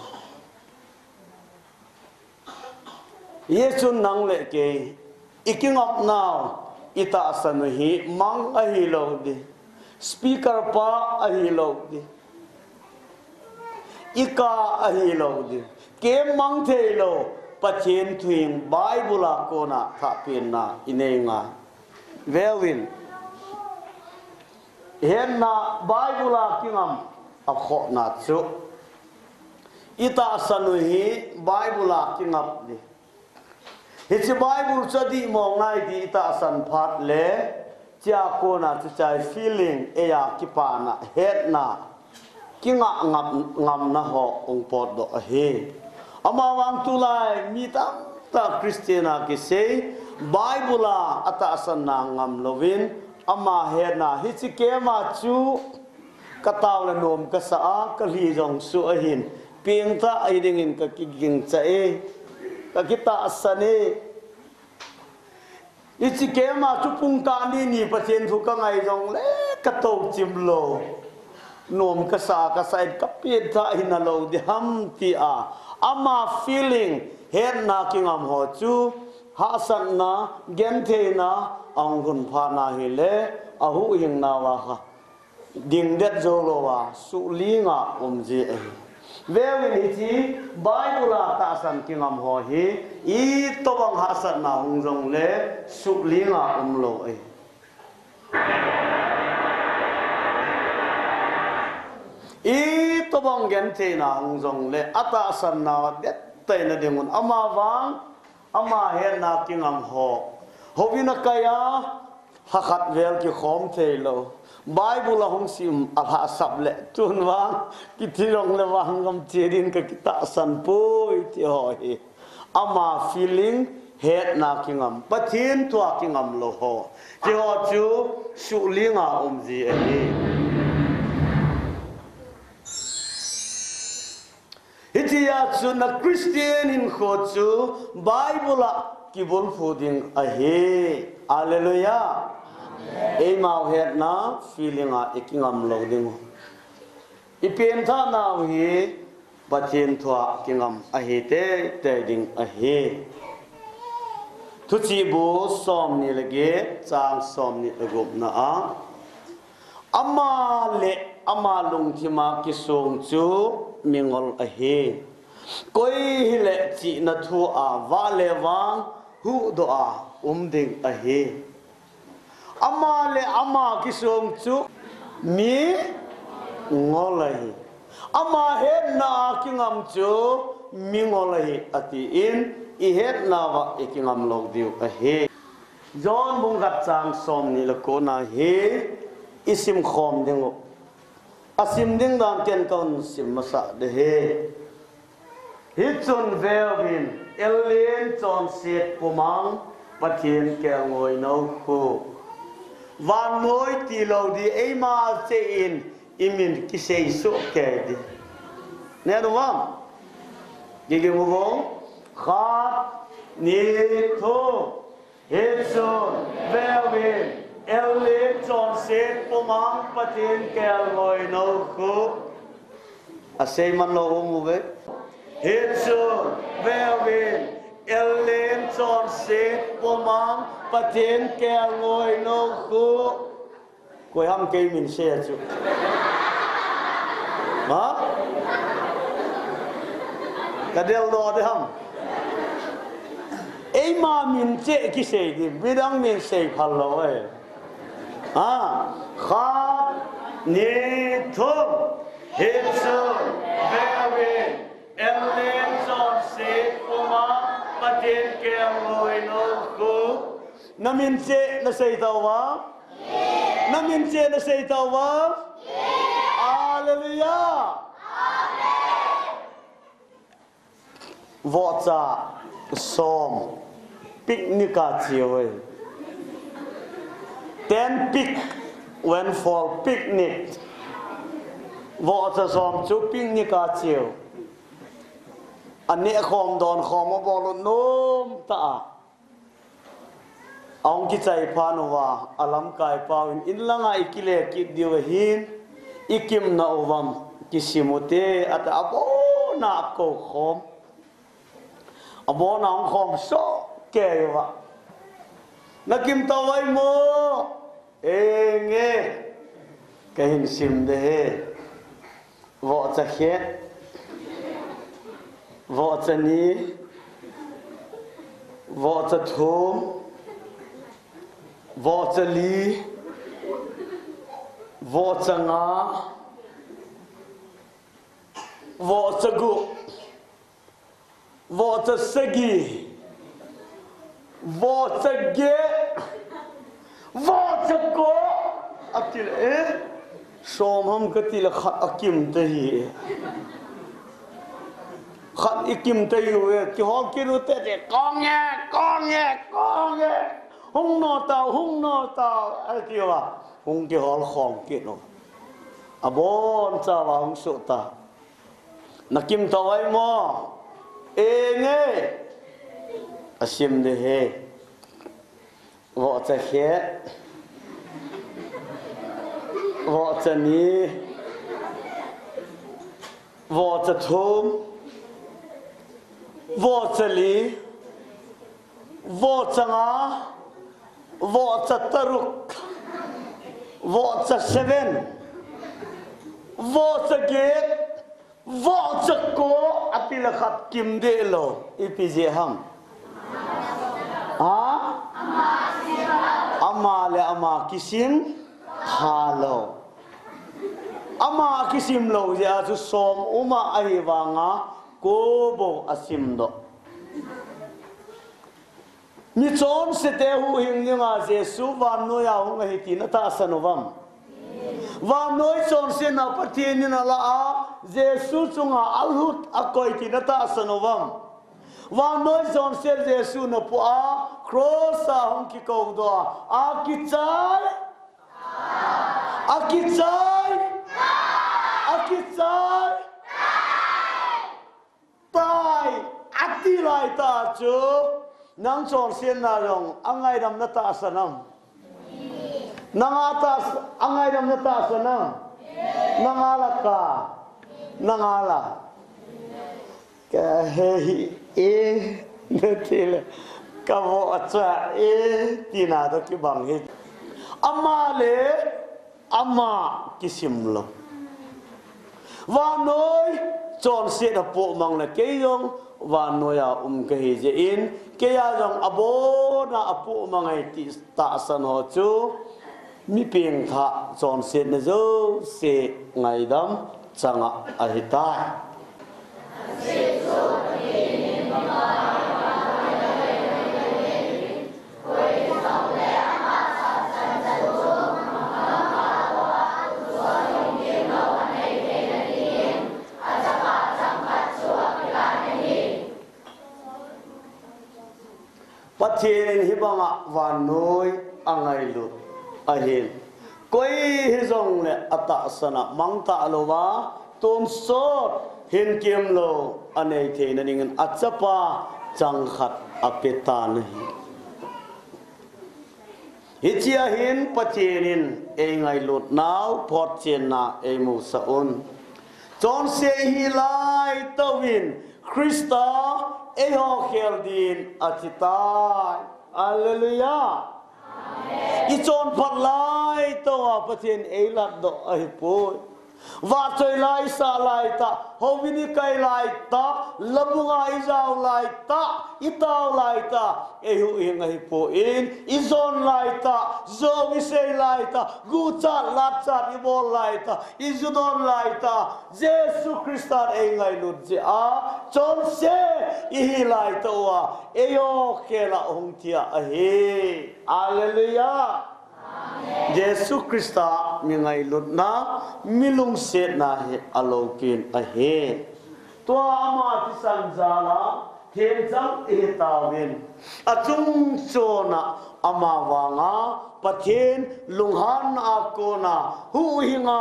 Jesun nang le kei, ikingapnau, itahsan u hi mang ahilou di, speaker pa ahilou di, ika ahilou di, kemmang thei lou, Pathen thuhing Bible a kona thahpenna inei ngai. Veuvin, hetna Bible a kingam akhohna chu, itahsan u hi Bible a kingap di. Hiche Bible chu adih mong nai ti itahsan phat le, chua kona chu chai feeling, eia kipana, hetna, kingah ngam, ngamna ho hung potdoh ahi. Amavang tulai mi tamtah Christian a kisei, Bible a atahsanna ngam louvin, ama hetna hiche kemma chu katao le nom kasa a, kalhi jong suh ahin, pengtah ahi dingin kakigingcha e, kakitahsan e. Hiche kemma chu pungkah ni ni Pathen thu kangai jongle katou chim lou. Nom kasa, kasa in kapengtah hina lou di ham tia. Ama feeling, hetna kingam ho chu, hahsatna, gentheina, ahung lhun phat na hile, ahuhhingna uva kha dingdet jou louva, suhlinga um ji ahi. Veuvin hiche, Bible a tahsan kingam ho hi, itobang hahsatna hung jongle, suhlinga um lou ahi. Itobang gentheina hung jongle, atahsanna dettah in adingun, amavang, ama hetna kingam ho. Houin a kaiya, lhakhat vel kikhom thei lou. Bible ahung sim alhahsap le, tun vang, kiti jongle vang gam che din kakitahsan poi ti ho hi. Ama feeling, hetna kingam, Pathen thua kingam lou ho. Ti ho chu, suhlinga um ji ahi. Hitia chu na Christian hinkho chu Bible a kibulphu ding ahi. Hallelujah. Eimau hetna feeling a ikingam lou ding u. Ipenthah nau hi Pathen thua kingam ahi teitei ding ahi. Thuchihbu somni le get, chang somni le gupna a. Ama le ama lungthima kisong chu mingol ahi. Koi hile chihna thua vah le vang huhdoh a um ding ahi. Ama le ama kisong chu mingol ahi. Ama hetna a kingam chu mingol ahi, atin, ihetnauva ikingam lou diu ahi. John bung khat chang somni le kona hi isim khom diu. Asim ding dan ken kahin sim masa ding ahi. Hichun veuvin, ellen chonset pumang Pathen kelngoi nou khu. Vannoi tilou ding eima cheh in imin kisei soh kei ding. Nenu ham? Gigi mu vong. Khat, ni, thum. Hichun veuvin, ellen chonset pumang Pathen kelngoi nou khu. Asei man lou um uve. Hichun veuvin, ellen chonset pumang Pathen kelngoi nou khu. Koi ham kei min sei a chu? Ha? Ka deldoh ding ham? Eima min cheh kisei ding, midang min sei phal lou e. Ha? Khat, ni, thum. Hichun veuvin, ellen chonset pumang Pathen kelngoi nou khu. Na min cheh na sei tauva? Na min cheh na sei tauva? Hallelujah! Vohcha som picnic a cheu e. Ten pick went for picnic. Vohcha som chu picnic a cheu. Aneh khom don khom abol u nom tah a. Ahung kichai phat uva, alamkai pau in, in langa ikile kit diu ahin, ikimna uvam, kisim ute, ati a, abona akou khom. Abona ahung khom soh kei uva. Na kim tauva imo? Enge. Kahin sim ding ahi. Vohcha khat. Vohcha ni. Vohcha thum. Vohcha li. Vohcha nga. Vohcha gup. Vohcha sagi. Vohcha get. Vohcha ko. Ati le, eh? Som ham kati le khat akim tei. Khat ikim tei uve, kihol kit ute, kong e, kong e, kong e. Hung nom tao, hung nom tao, ati uva. Hung kihol khom kit u. Abon chauva hung soh ta. Na kim tauva imo? Enge. Asim ding ahi. Vohcha khat. Vohcha ni. Vohcha thum. Vohcha li. Vohcha nga. Vohcha taruk. Vohcha seven. Vohcha get. Vohcha ko, ati le khat kim deh lou, ipi jeh ham? Ha? Ama le ama kisim tha lou. Ama kisim lou jeh a chu som um a, ahivanga ko bou asim doh. Mi chonsete huhhing dinga Jesu vannoiya hung ahi ti na tahsan uvam? Vannoi chonsetna Pathen in ala a, Jesu chunga alut akoi ti na tahsan uvam? Vannoi chonset Jesu na pu a, cross a hung kikou doh a, akichai, akichai, akichai. Tai, ati laitah chu, nang chonsetna jong, angaidam na tahsan am? Nang a tahs-, angaidam na tahsan am? Nang a la ka, nang a la. Ka he hi e, na ti le, ka vohcha e, tina toh kibang hi. Ama le, ama kisim lou. Vannoi chonset apoh mang le kei jong vannoiya um kahi jeh in, keia jong abona apoh mang ahi ti tahsan ho chu, mi pengthah chonsetna jouse ngaidam changa ahitai. Pathen in hibanga vannoi angailut ahin. Koi hijongle atahsan a mangtah louva, tonsot hinkemlou anei theina dingin achapa changkhat apetan ahi. Hichea hin Pathen in eingailutnau photchenna eimusah un. Chonse ihi laitah uvin Christa eiho khel din achitai. Hallelujah. Ichonphat laitah uva Pathen eilatdoh ahipoi. Vahchoi laisah laitah, houin ikai laitah, labunga ijao laitah, itao laitah, eihuhhing ahipoi, ijon laitah, jong isei laitah, guchat latchat ibol laitah, ijudon laitah, Jesu Christan eingailut jeh a, chonse ihi laitah uva, eiho khel a hung thia ahi. Hallelujah. Jesu Christa mi ngailutna, mi lungsetna hi aloupin ahi. Tua ama thisan jal a themchang ihi tauvin, achungchon a ama vanga Pathen lunghanna a kona huhhinga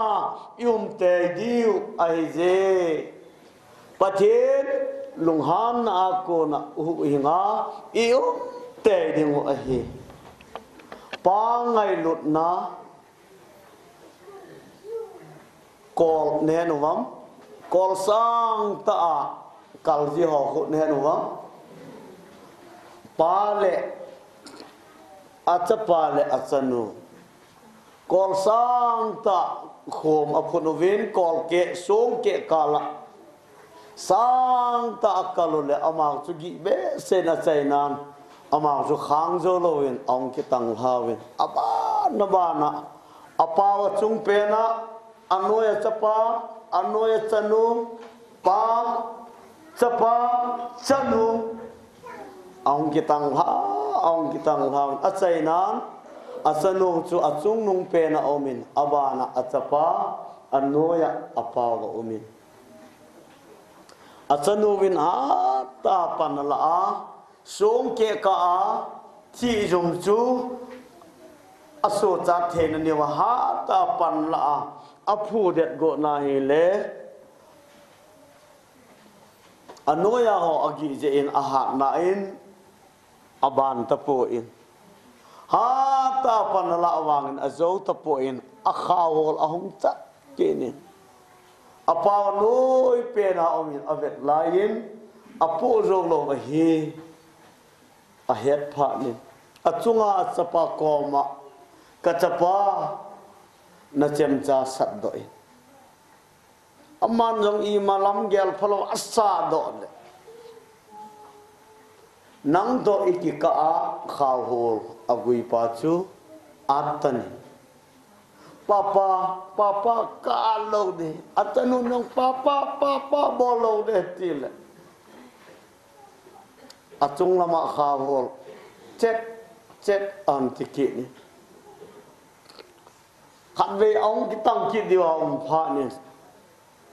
i um tei diu ahije. Pathen lunghanna a kona huhhinga i um tei dingu ahi. Pa ngailutna kol naheu vem? Kol sangtah a kal ji ho khu naheu vem? Pa le achapa le achanu. Kol sangtah khom aphut uvin, kol keh, song keh kal a sangtah akal u le, amau chu gih behseh in achainan, amau chu khang jou louvin ahung kitang lhauvin, aban aban a, apao achung pen a, anoi a chapa, anoi a chanu, pa, chapa, chanu, ahung kitang lha, ahung kitang lha, achainan, achanu chu achungnung pen a umin, aban a achapa, anoi a apao a umin. Achanu vin hatah a pan ala a, song keh kah a, thih jum chu asochat theina diuva hatah a pan ala a, aphu det got na hile, anoi a ho agih jeh in ahatna in aban tapon, hatah a pan ala vangin ajou tapon, akhao hol ahung chat kit in, apao anoi pen a umin avet laiyin, apoh jou lou ahi, ahet phat in, achunga achapa koma, ka chapa, na chemcha satdoh in. Aman jong ima lamgel phalou asatdoh le, nang toh ikikah a khao hol aguipa chu atan in, papa, papa, ka at lou ding, atanu jong papa, papa, bol lou ding tile, achung lama khao hol chet chet ahin ti kit in. Khatvei ahung kitang kit diu a um phat in,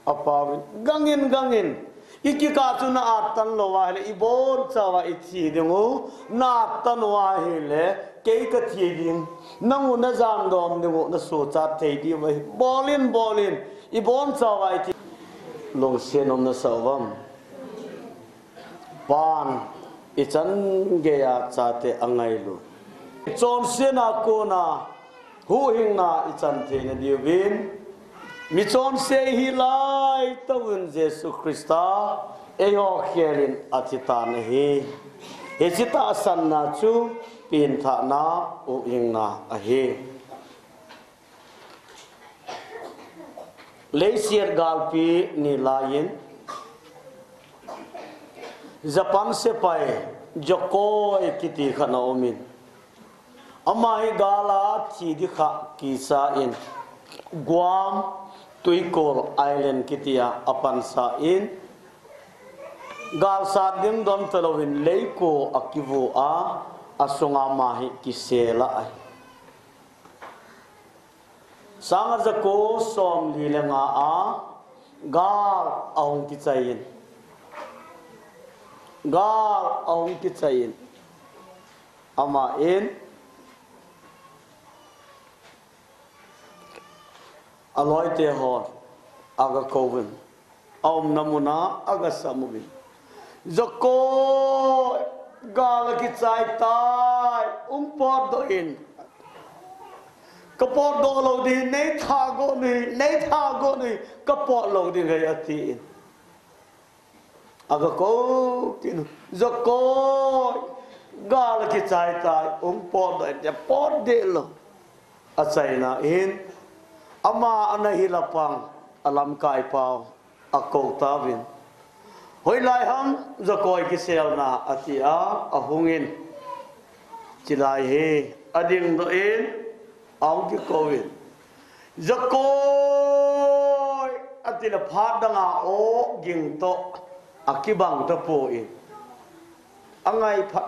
apao vin, gangin, gangin, ikikah chu na atan lou ahile, ibonchauva ithi dingu, na atan u ahile, kei kathi ding, nang u na jandom dingu, na sochat thei diu ahi, bol in, bol in, ibonchauva ithi. Lungset um nasa uvem? Pan ichan geiya chate angailu. Chonsetna kona huhhingna ichan theina diuvin, michonse ihi laitah uvin Jesu Christa eiho khelin athi tan ahi. Hiche tahsanna chu pengthahna huhhingna ahi. Leiset galpi ni laiyin, Japan sepai Yokoi kiti khat ana umin, ama hi gal a thi ding kha kisa in, Guam, Tuikol Island kiti a apansa in, gal sat ding don talouvin leiko akivo a, asunga ama hi kisel a ahi. Sang aja ko som li le nga a gal ahung kichai in, gal ahung kichai in, Aman aloite hon aga kouvin, aumna muna aga samuvin, Jakoi, gal akichai tai, hung potdoh in. Kapotdoh lou ding, nei thago nui, nei thago nui, kapot lou ding ahi, atin. Aga kou tin, Jakoi, gal akichai tai, hung potdoh in, tia potdoh lou. Achaina in, ama ana hil a pang, alamkaipau akou tauvin. Hoilai ham Jakoi kiselna, atia, ahungin. Chulai hi, adingdoh in, ahung kikouvin. Jakoi, atile phat danga aw ging toh, akibang tapon. Angai phat.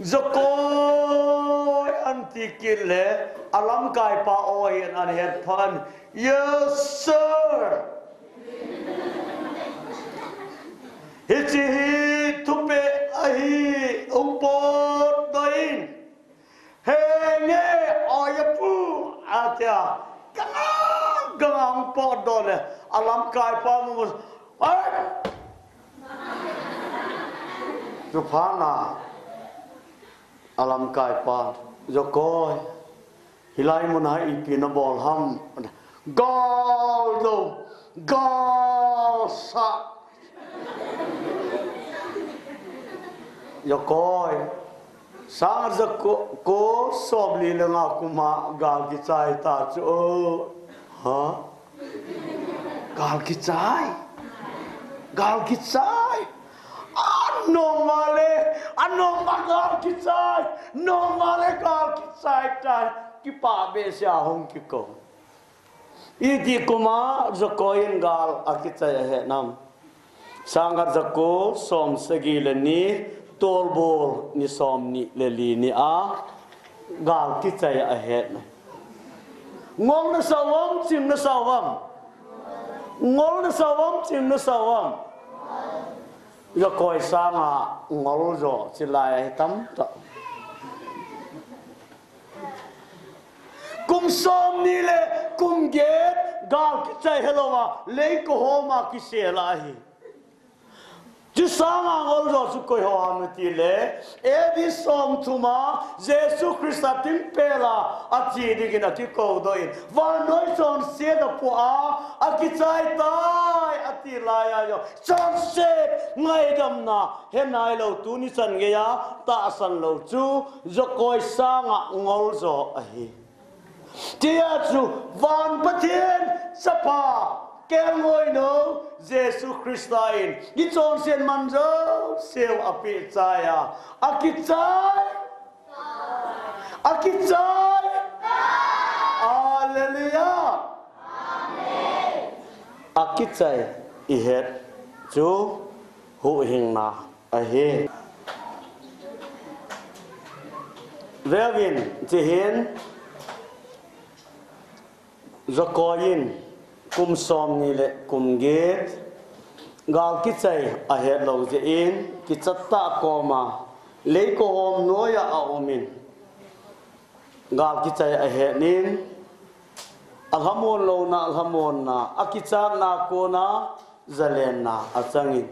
Jakoi, ati kit le, alamkaipa aw hi ana het phat. Yes, sir. Hiche hi thupeh ahi, hung potdoh in. Henge, oya pu, atia. Kanga, kanga hung potdoh le, alamkaipa mu, ai. Chuphat na, alamkaipa, Jakoi, hilai muna ipi nabol ham? Gal jou, gal sah. Jakoi, sang jako, ko somli le nga kuma gal kichai ta chu. Ha? Gal kichai. Gal kichai. Anoma le, anoma gal kichai. Noma le gal kichai tai. Kipah behseh a hung kikou. Iti kuma Jakoi in gal akichai ahet nam? Sang jako som sagi le ni, tolbol ni som ni le li ni a gal kichai ahet nam? Ngol nasa uvam, ching nasa uvam? Ngol nasa uvam, ching nasa uvam? Jakoi sanga ngol jo chulai ahi tamtah. Kum somni le kum get gal kichai helouva, leikohoma kisel ahi. Chu sanga ngol jo chu koi ho ham itile, A D somthum a Jesu Christa thingpel a ache dingin akikoudoh in, vannoi chonset apoh a, akichai tai ati laiya jong, chonset ngaidamna he nailou, tuni chan geiya tahsan lou chu Jakoi sanga ngol jo ahi. Tia chu van Pathen Chapa, kelngoinou Jesu Christa in ichonset man jouseu apeh chaiya, akichai, akichai. Hallelujah. Akichai ihet chu huhhingna ahi. Veuvin, chuhin Jakoi in kum somni le kum get gal kichai ahetlou jeh in, kichat tah koma leikohom noiya aumin, gal kichai ahet in, alhamon louna, alhamonna, akichatna kona jalenna achangin,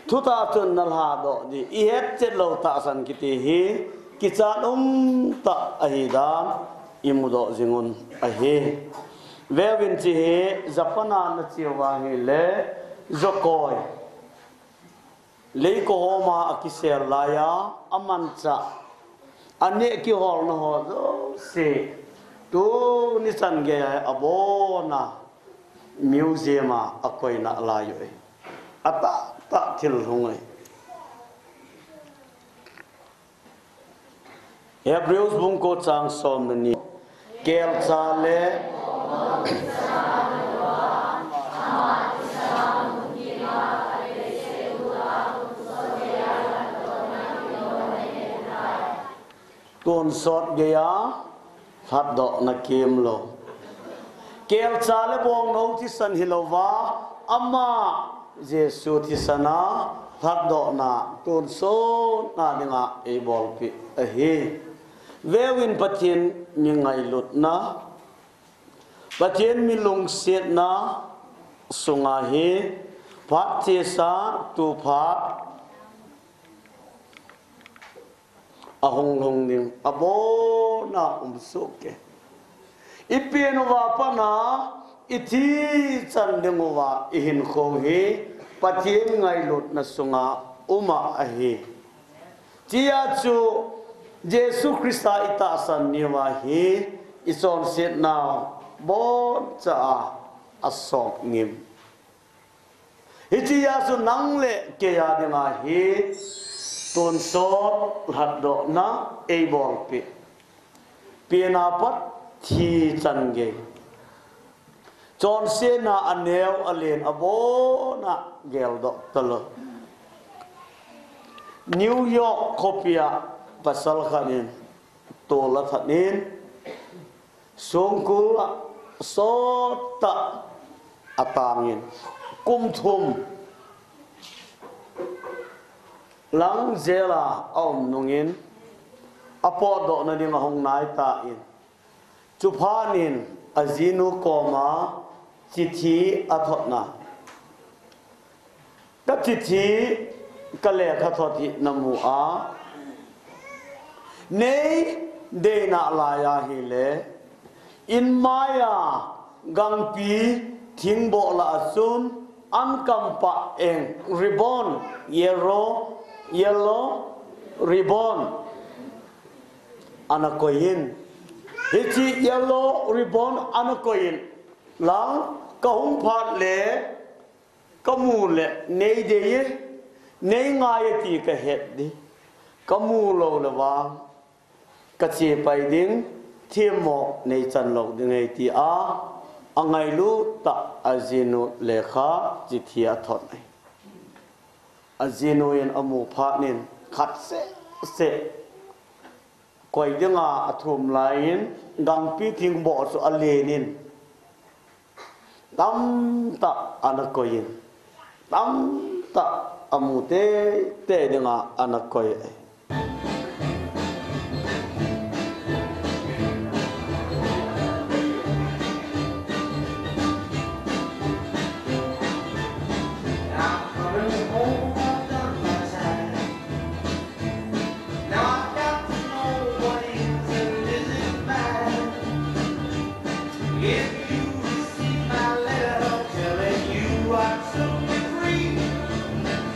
thutah chun nalhadoh ding, ihetchet lou tahsan kiti hi kichat umtah ahidan imudoh jingun ahi. Veuvin, chuhi Japan a nacheuva ahile, Jakoi leikohoma akisel laiya, amanchah, aneh kiholna ho jouse, tuni chan geiya abona museum a akoina lai uve. Atahtah thil hung uve. Hebrews bung ko chang som le ni. Kelcha le tonsot geiya lhatdohna kimlou. Kelcha le bongnou thisan hilouva, ama Jesu thisan a lhatdohna tonsot na dinga eibolpeh ahi. Veuvin, Pathen mi ngailutna, Pathen mi lungsetna sunga hi phat chesa tu phat ahung lhung ding abona um soh e. I pen uva pat a i thi chan ding uva i hinkho hi Pathen ngailutna sunga um ahi. Tia chu Jesu Christa i tahsan ni uva hi i chonsetna bonchan asop ngim. Hitia chu nang le kei a dinga hi tonsot lhatdohna eibolpeh. Pen a pat thi chan gei. Chonsetna aneo alen abona geldoh talou. New York khopia pasal khat in tol athat in, songkul a sottah atangin, kum thum lang jail a aum nungin, apotdohna ding ahung naitan, chuphat in ajinu koma chithi athotna. Ka chithi, ka lekhathot hi namu a, nei deina laiya hile, in maiya gangpi thingboh lah a chun an kampah eng ribbon, yellow, yellow ribbon ana koi in. Hiche yellow ribbon ana koi in lang, ka hung phat le ka mu le nei dei e, nei ngai e ti ka het ding. Ka mu lou le vang ka chepai ding, themmo nei chan lou ding ahi tia angailut tah a ajinu lekha chithi athot ahi. Ajinu in amu phat in khat seh seh koi dinga athum laiyin, gangpi thingboh chu alen in, tamtah ana koi in, tamtah amu teitei dinga ana koi e. Now I've got to know what is and isn't mine. If you receive my letter telling you I'm soon free,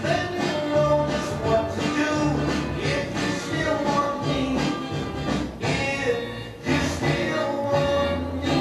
then you know just what to do. If you still want me, if you still want me,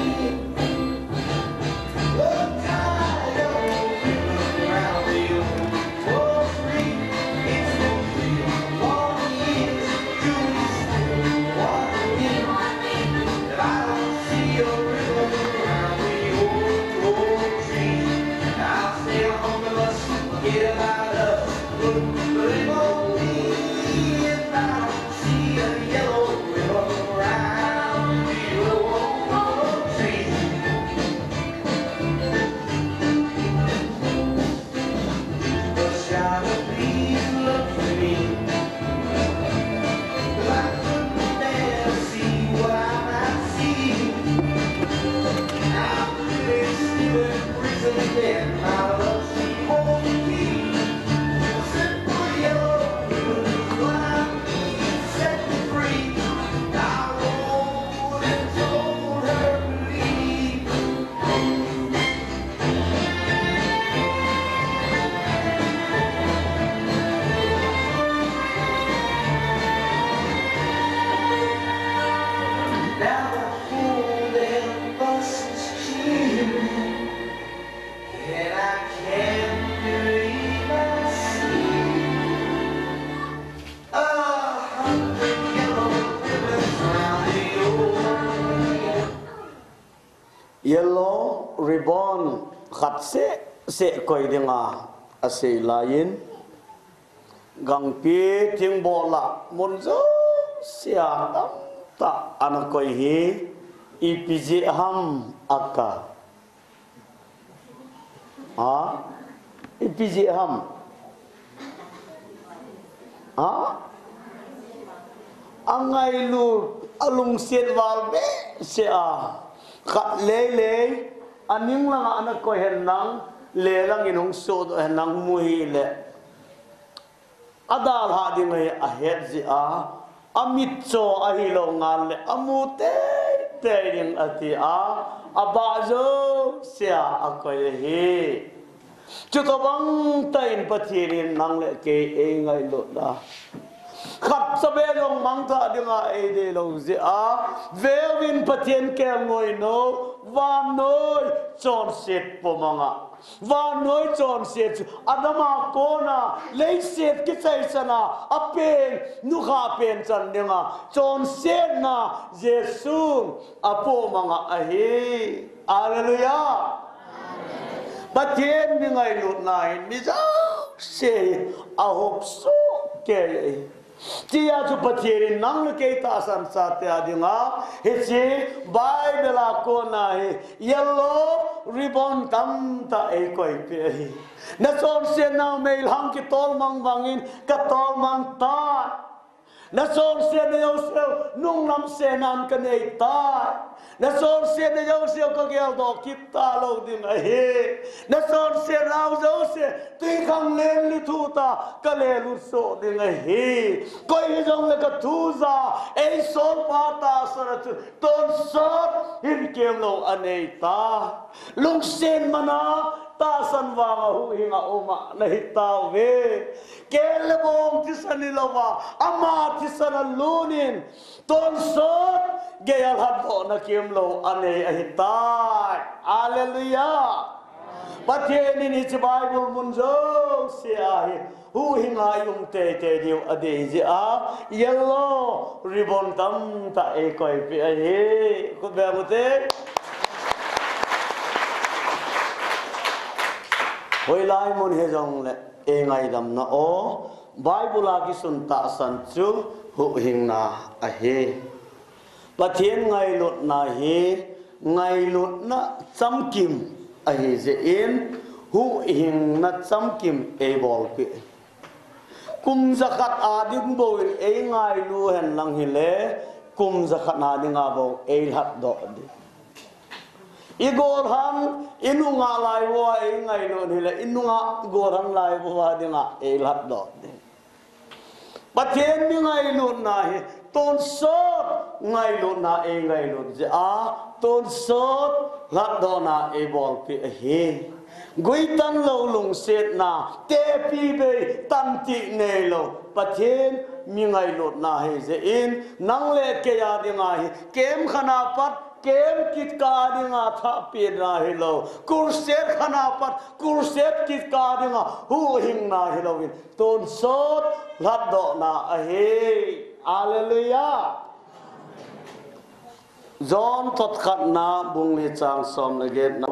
Yellow ribbon khat seh seh koi dinga asei laiyin, gangpi thingboh lah mun jousea tamtah ana koi hi ipi jeh ham aka. Ha? Ipi jeh ham? Ha? Angailut, alungset val behseh a. Khat leilei, aning langa ana koi hen lang, le langin hung sodoh hen lang mu hile. Adalhah ding ahi ahet jeh a, amitcho ahilou ngal le amu teitei ding ati a, abah jousea akoi ahi. Chutobang tah in Pathen in nang le kei eingailut a, khatcha beh jong mangthah dinga eideilou jeh a, veuvin Pathen kelngoi nou, vannoi chonset pomanga. Vannoi chonset chu Adam a kona leiset kichaichana apeng, nukha pen chan dinga chonsetna Jesun apomanga ahi. Hallelujah. Pathen mi ngailutna hin mi jouse hi ahop soh kei ahi. Tia chu Pathen in nang le kei tahsan chate a dinga hiche Bible a kona hi yellow ribbon tamtah eikoipeh ahi. Nachonsetnau meilhang kitolmang bangin katolmang tai. Nachonsetna jouseu nunglam senan kanei tai. Nachonsetna jouseu kageldoh kit talou ding ahi. Nachonsetnau jouse twikhanglen luthuta kalelut soh ding ahi. Koi hijongle kathuja eisolpa tahsan a chu tonsot hinkemlou anei tai. Lungset mana tahsan vanga huhhinga uma nahitauve. Kel le bong thisan hilouva, ama thisan alunin tonsot geiya lhatdohna kemlou anei ahitai. Hallelujah. Pathen in hiche Bible mun jouse ahi huhhinga ium teitei diu adei jeh a yellow ribbon tamtah eikoipeh ahi. Khut beng ute. Hoilai mun hijongle eingaidamna o Bible a kisun tahsan chu huhhingna ahi. Pathen ngailutna hi ngailutna chamkim ahijeh in huhhingna chamkim eibolpeh. Kum jakhat a ding bou in eingailu henlang hile kum jakhat a dinga bou eilhatdoh ding. Igolhan inunga lai uva eingailu hile inunga golhan lai uva dinga eilhatdoh ding. Pathen mi ngailutna hi tonsot ngailutna eingailut jeh a tonsot lhatdohna eibolpeh ahi. Guitan lou lungsetna, tepi bei, tantih neilou Pathen mi ngailutna ahijeh in nang le kei a dinga hi camp khat a pat camp kit kah dinga thahpehna hilou, crusade khat a pat crusade kit kah dinga huhhingna hilouvin tonsot lhatdohna ahi. Hallelujah. John thot khatna bung li chang som le getna.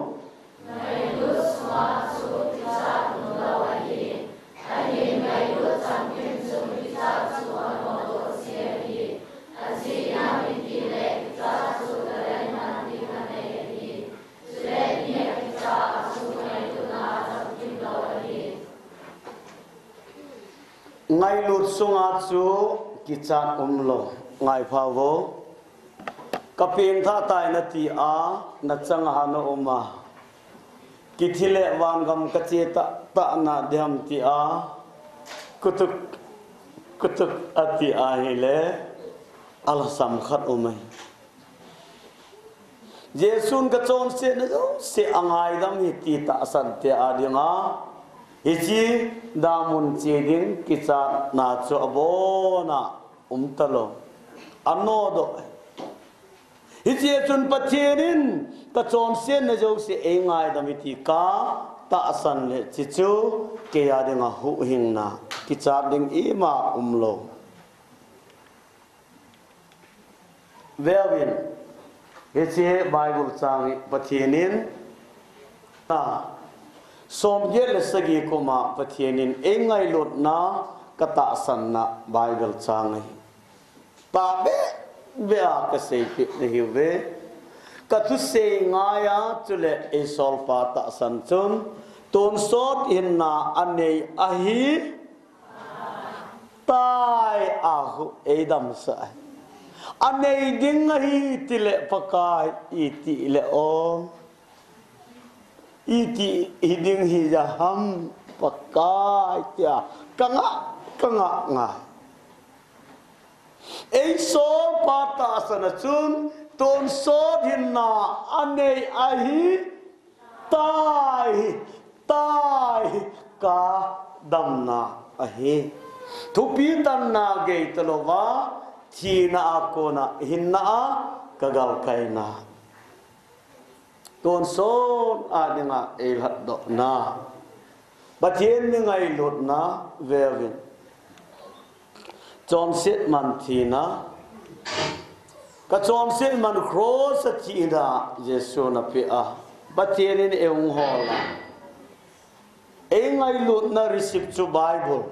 Ngailut sunga chu kichat umlou. Ngai phauvo. Kapengthah tai nati a, nachang a hana um a. Kithi le vangam kache tahtah nadiham ti a, kutuk, kutuk ati ahile, alhasam khat um ahi. Jesun kachonsetna jouse angaidam hi ti tahsan te a dinga, hiche damun che ding kichatna chu abona umtalou. Anodoh. Hiche chun Pathen in kachonsetna jouse eingaidam hi ti katahsan le hichu kei a dinga huhhingna kichat ding ima umlou. Veuvin, hiche Bible chang hi Pathen in, a, somget le sagi kuma Pathen in eingailutna katahsanna Bible chang ahi. Pabeh beh a kaseipeh nahiuve. Kathusei ngaiya chule eisolpa tahsan chun Tonsot hinna anei ahi tai a hu eidamsah ahi. Anei ding ahi tile Pakai iti le o. Iti hiding hija ham Pakai tia kanga, kanga ngai. Eisol pa tahsan a chun tonsot hinna anei ahi tai, tai ka damna ahi. Thupi tanna gei talouva, thina a kona hinna a ka galkaina. Tonsot a dinga eilhatdohna, Pathen mi ngailutna veuvin. Chonset man thina, ka chonset man cross a thina Jesu na pe a, Pathen in eihung hol a. Ei ngailutna receipt chu Bible.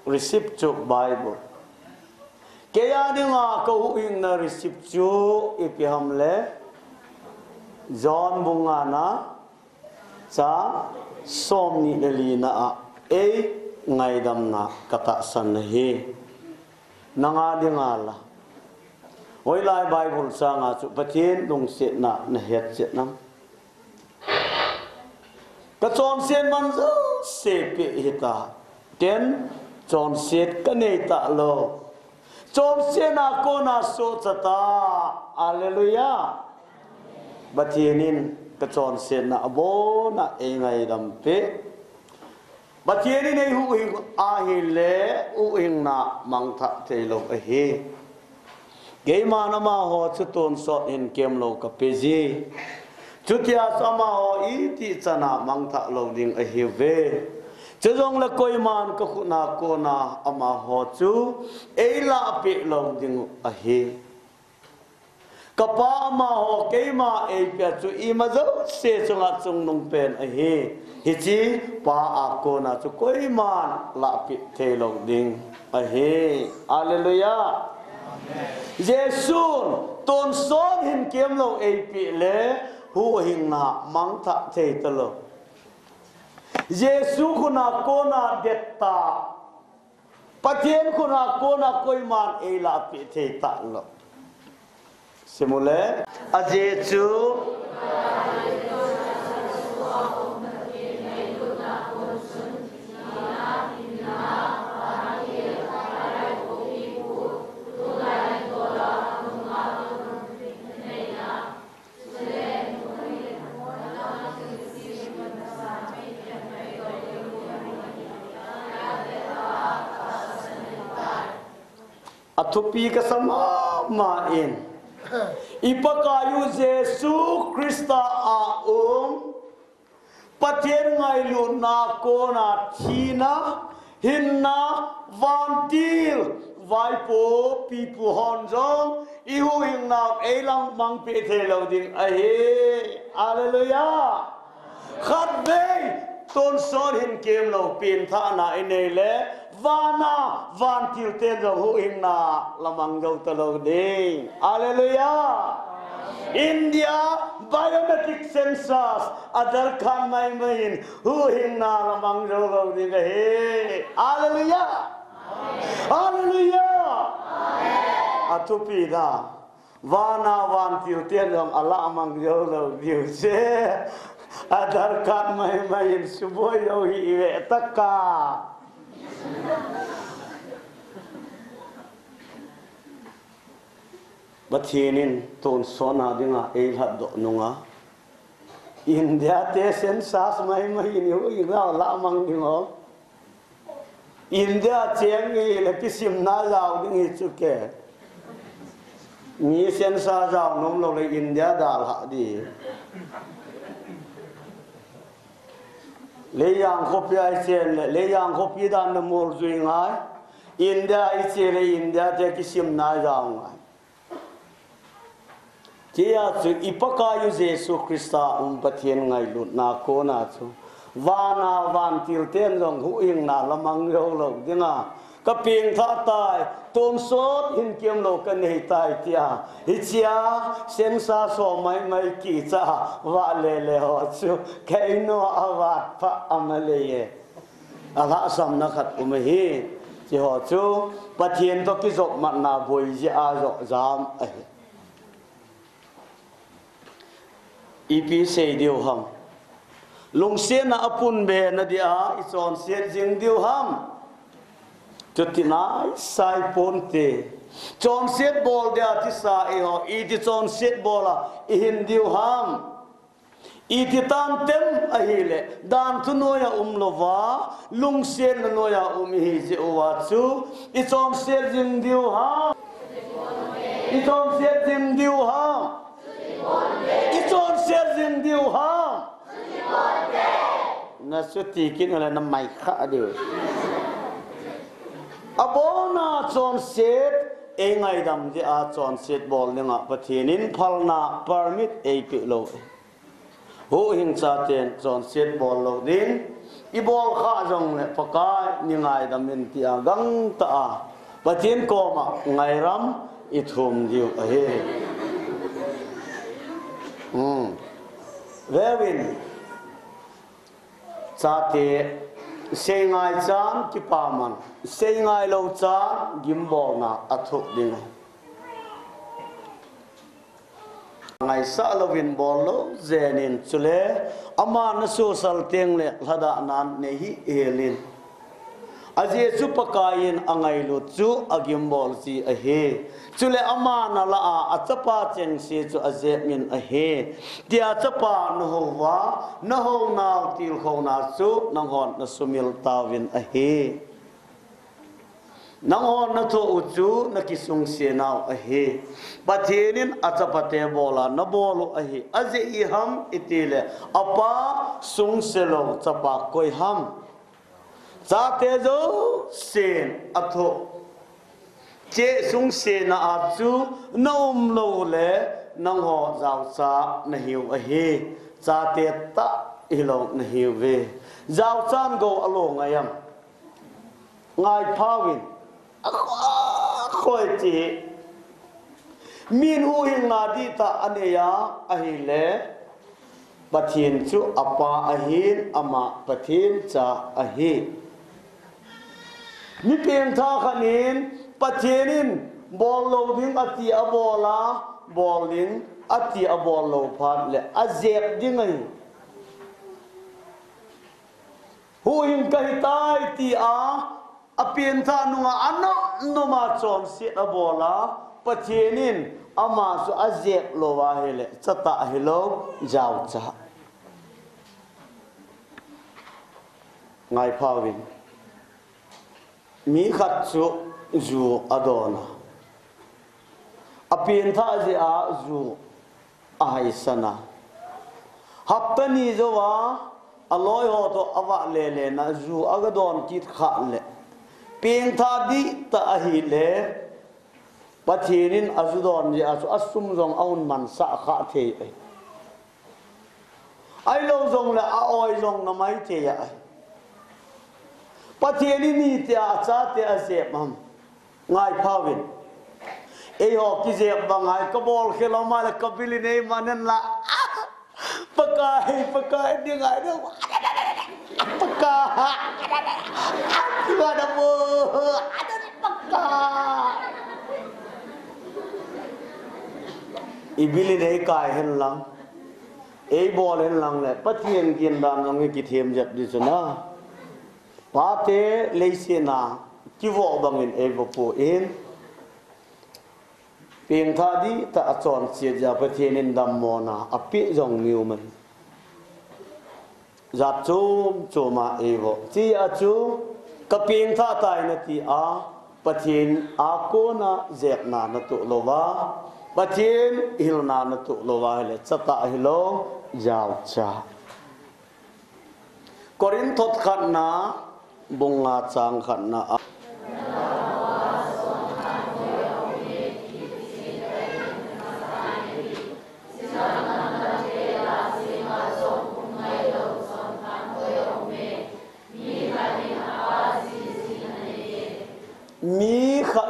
Receipt chu Bible. Kei a dinga ka huhhingna receipt chu ipi ham le, John bung ngana chang somni le lina a ei ngaidamna ka tahsan ahi. Nanga dinga la, hoilai Bible changa chu Pathen lungsetna na hetchet nam? Ka chonset man jouse pe hita, ken chonset ka nei talou. Chonsetna kona sohcha ta. Hallelujah. Pathen in ka chonsetna abona ei ngaidam pe. Pathen in ei huhhing ahile, huhhingna mangthah theilou ahi. Keiman amaho chu tonsot hin kemlou ka pe ji. Chutia chu amaho iti chana mangthah lou ding ahiuve. Chujongle koiman ka khutna kona amaho chu ei lahpeh lou ding ahi. Ka Pa amaho keima eipeh chu ima jouse chunga chungnung pen ahi. Hiche Pa a kona chu koiman lahpeh theilou ding ahi. Hallelujah. Jesun tonsot hin kemlou eipeh le huhhingna mangthah thei talou. Jesu khutna kona det ta. Pathen khutna kona koiman ei lahpeh thei talou. Simule, ajeh chu athupi kasa mama in, i Pakaiyu Jesu Christa a um, Pathen ngailutna kona thina, hinna, vantil, vaipo, pipu hon jong i huhhingnau ei lamangpeh theilou ding ahi. Hallelujah. Khatvei tonsot hin kemlou penthahna i nei le, vana vantil ten jong huhhingna lamang jou talou ding. Hallelujah. India biometric census, Aadhaar card maimai in huhhingna lamang jou lou ding ahi. Hallelujah. Hallelujah. Athupi da. Vana vantil ten jong alamang jou lou diu che. Aadhaar card maimai in suboi jou hih ve ta ka. Pathen in tonsotna dinga ei lhatdoh nunga, India te census maimai in huhhingna lamang ding o. India cheng hile kisimna jao ding hi chu ke. Mi census jao nom lou le India dalha di. Leijang khopi a i chen le, Leijang khopi dan na mol jui ngai. India i che le India te kisimna jao ngai. Tia chu i Pakaiyu Jesu Christa um Pathen ngailutna kona chu, vana vantil ten jong huhhingna lamang jou lou dinga, Ka pengthah tai, tonsot hinkemlou kanei tai tia. Hichea, sengsa som maimai kicha, vahle le ho chu, keima avat pha ama lei e. Alhahsamna khat um ahi, hiche ho chu, Pathen toh kijopmatna boi jeh a jojam ahi. Ipi sei diu ham. Lungsetna apunbe na dia, ichonset jing diu ham. Chuti naisai ponte. Chonset bol dia tisa eiho, iti chonset bola, ihin diu ham. Iti tantem ahile, dan thu noiya umlouva, lungsetna noiya um ihi jeh uva chu, ichonset jing diu ham. Ichonset jing diu ham. Ichonset jing diu ham. Nachuti kit uleh namai kha diu. Abona chonset, eingaidam jeh a chonset bol dinga Pathen in phalna permit eipeh lou. Huhhing chaten chonset bol lou ding, ibol khah jongle Pakai nei ngaidam in tia gangtah a Pathen koma ngairam ithum diu ahi. Hmm. Veuvin, chate, seingai chan kipaman, seingailou chan gimbolna athoh ding ahi. Ngaisah louvin bol lou jeng in, chule aman asosal tengle lhadahnan nei hih hel in. Ajeh chu Pakai in angailut chu agimbol ji ahi. Chule aman alah a, achapa chengse chu ajep in ahi. Tia chapa nahouva, nahounau tilkhouna chu nanghon nasumil tauvin ahi. Nanghon nathoh u chu nakisungse nau ahi. Pathen in achapate bola nabol u ahi. Ajeh iham itile, apa sungse lou chapa koi ham. Chate jousen athoh. Hiche sungsena a chu naum loule nangho jaocha nahiu ahi. Chate tah hilou nahiuve. Jaochan gou alo ngai am. Ngaiphauvin. Akho, akhoi ti. Min huhhingna dihtah anei a, ahile, Pathen chu apa ahin, ama Pathen cha ahi. Mi pengthah khat in Pathen in bol lou ding ati abol a, bol ding ati abol lou phat le ajep ding ahi. Huhhing kahitai tia apengthah nunga anom noma chonset abol a, Pathen in ama chu ajep lou ahile, chatah hilou, jaocha. Ngaiphauvin. Mi khat chu ju adon a. Apengthah jeh a ju ahaisan a. Hapta ni jouva, aloi ho toh avahle le na ju agadon kit khah le. Pengthah dihtah ahile, Pathen in aju don jeh a chu asum jong ahin mansah khah thei ahi. Ahilou jongle a-oi jong namai thei ahi. Pathen in hitia achate ajep ham. Ngaiphauvin. Eiho kijep bang ahi, kabol khel lou male kabilin eiman in la. Pakai, Pakai, ding ngai ding. Pakai. Pakai da mo. Pakai. Ibilin eikai hen lang. Eibol hen lang le. Pathen gindan lang ikithem jep di chu na. Pate leiset a kivoh bangin eivoh poi. Pengthah dihtah a chonset jeh a Pathen in dammona apeh jong mi um ahi. Jat chom chom a eivoh. Hiche a chu kapengthah tai nati a Pathen a kona jepna natoh louva, Pathen hilna natoh louva ahile chatah hilou, jaocha. Korinth thot khatna, bung nga chang khatna a.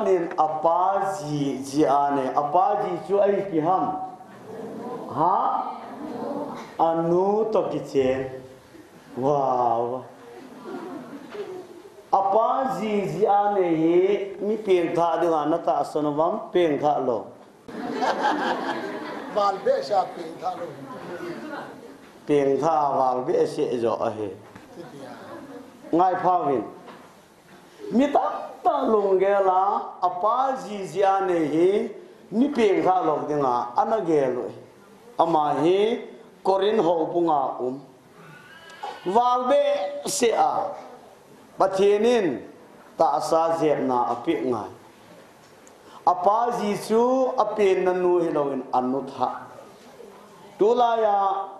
Nin apa ji, ji a nei. Apa ji chu ahi kiham. Ha? Anu toh kichen. Wow. Apa ji, ji a nei hi mi pengthah dinga natahsan uvam, pengthah lou. Val behseh a pengthah lou. Pengthah a val behseh jo ahi. Ngai pha uvin. Mi tamtah lunggel a, apa ji, ji a nei hi, mi pengthah lou dinga, ana gel u ahi. Ama hi, Corinth houbung a um. Val behseh a, Pathen in tahsa jepna apeh ngai. Apa ji chu apenna nu hilouvin anu thah. Tulai a,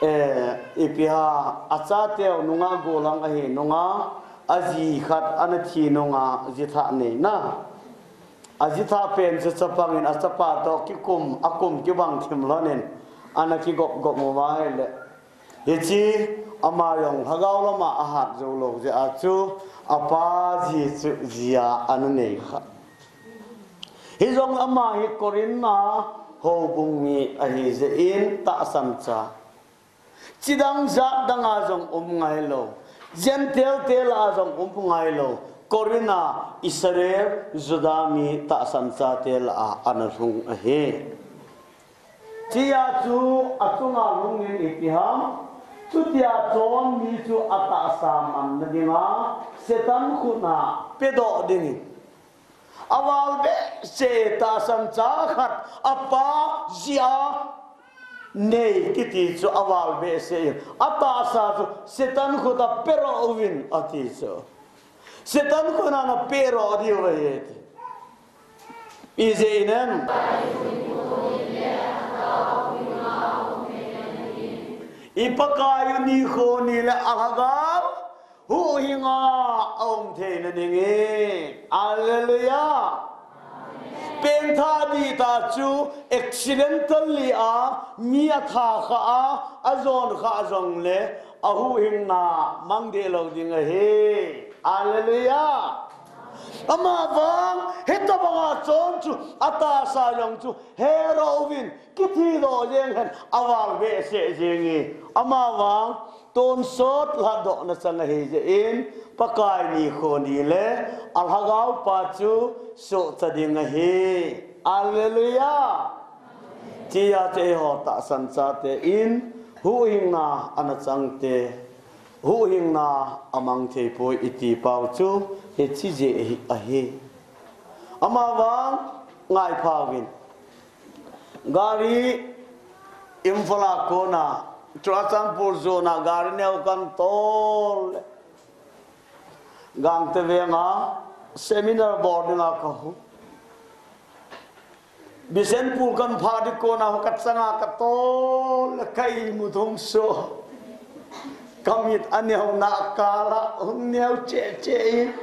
eh, ipi ham, achateu nunga gollhang ahi nunga, aji khat ana thi nunga, ji thah nei na. Aji thah pen chu chapang in achapa toh kikum, akum kibang thim lhon in, ana kigop gop uva ahile. Hiche, ama jong lhagao lama ahat jou lou jeh a chu, apa ji chu ji a ana nei kha. Hijong ama hi Corinth a houbung mi ahi jeh in tahsan cha. Chidang jat dang a jong um ngai lou. Gentile te lah a jong um ngai lou. Corinth a Israel, Juda mi tahsan chate lah a ana lhung ahi. Hichea chu achunga lhung in ipi ham, chutia chon mi chu atahsa manna dinga Satan khut a pedoh dingin. Aval behseh tahsan cha khat apa ji a nei kiti chu aval behseh in. Atahsa chu Satan khut a pedoh uvin ati chu. Satan khut a napeh doh diu ahi ti. Ijeh inem. I Pakai u nikho ni le alhagao huhhing a aum theina ding e. Hallelujah. Pengthah dihtah chu accidentally a mi atha kha a, ajon kha jongle ahuhhingna mang deh lou ding ahi. Hallelujah. Amavang, hitobanga chon chu, atahsa jong chu, hedoh uvin, kithi doh jeng hen, aval behseh jeng e. Amavang, tonsot lhatdohna chang ahi jeh in, Pakai nikho ni le, alhagao pa chu, sohcha ding ahi. Hallelujah. Hichea chu eiho tahsan chate in, huhhingna ana chang te. Huhhingna amang thei poi iti pau chu, hiche jeh hi ahi. Amavang ngai pha uvin. Gari Imphal a kona, Churachandpur zona gari neo kan tol le. Gangte venga seminar bol dinga kahung. Bishnupur kan phah ding kona ho kachanga katol le ka imut hung soh. Kamit aneo na kala hung neo cheh cheh in.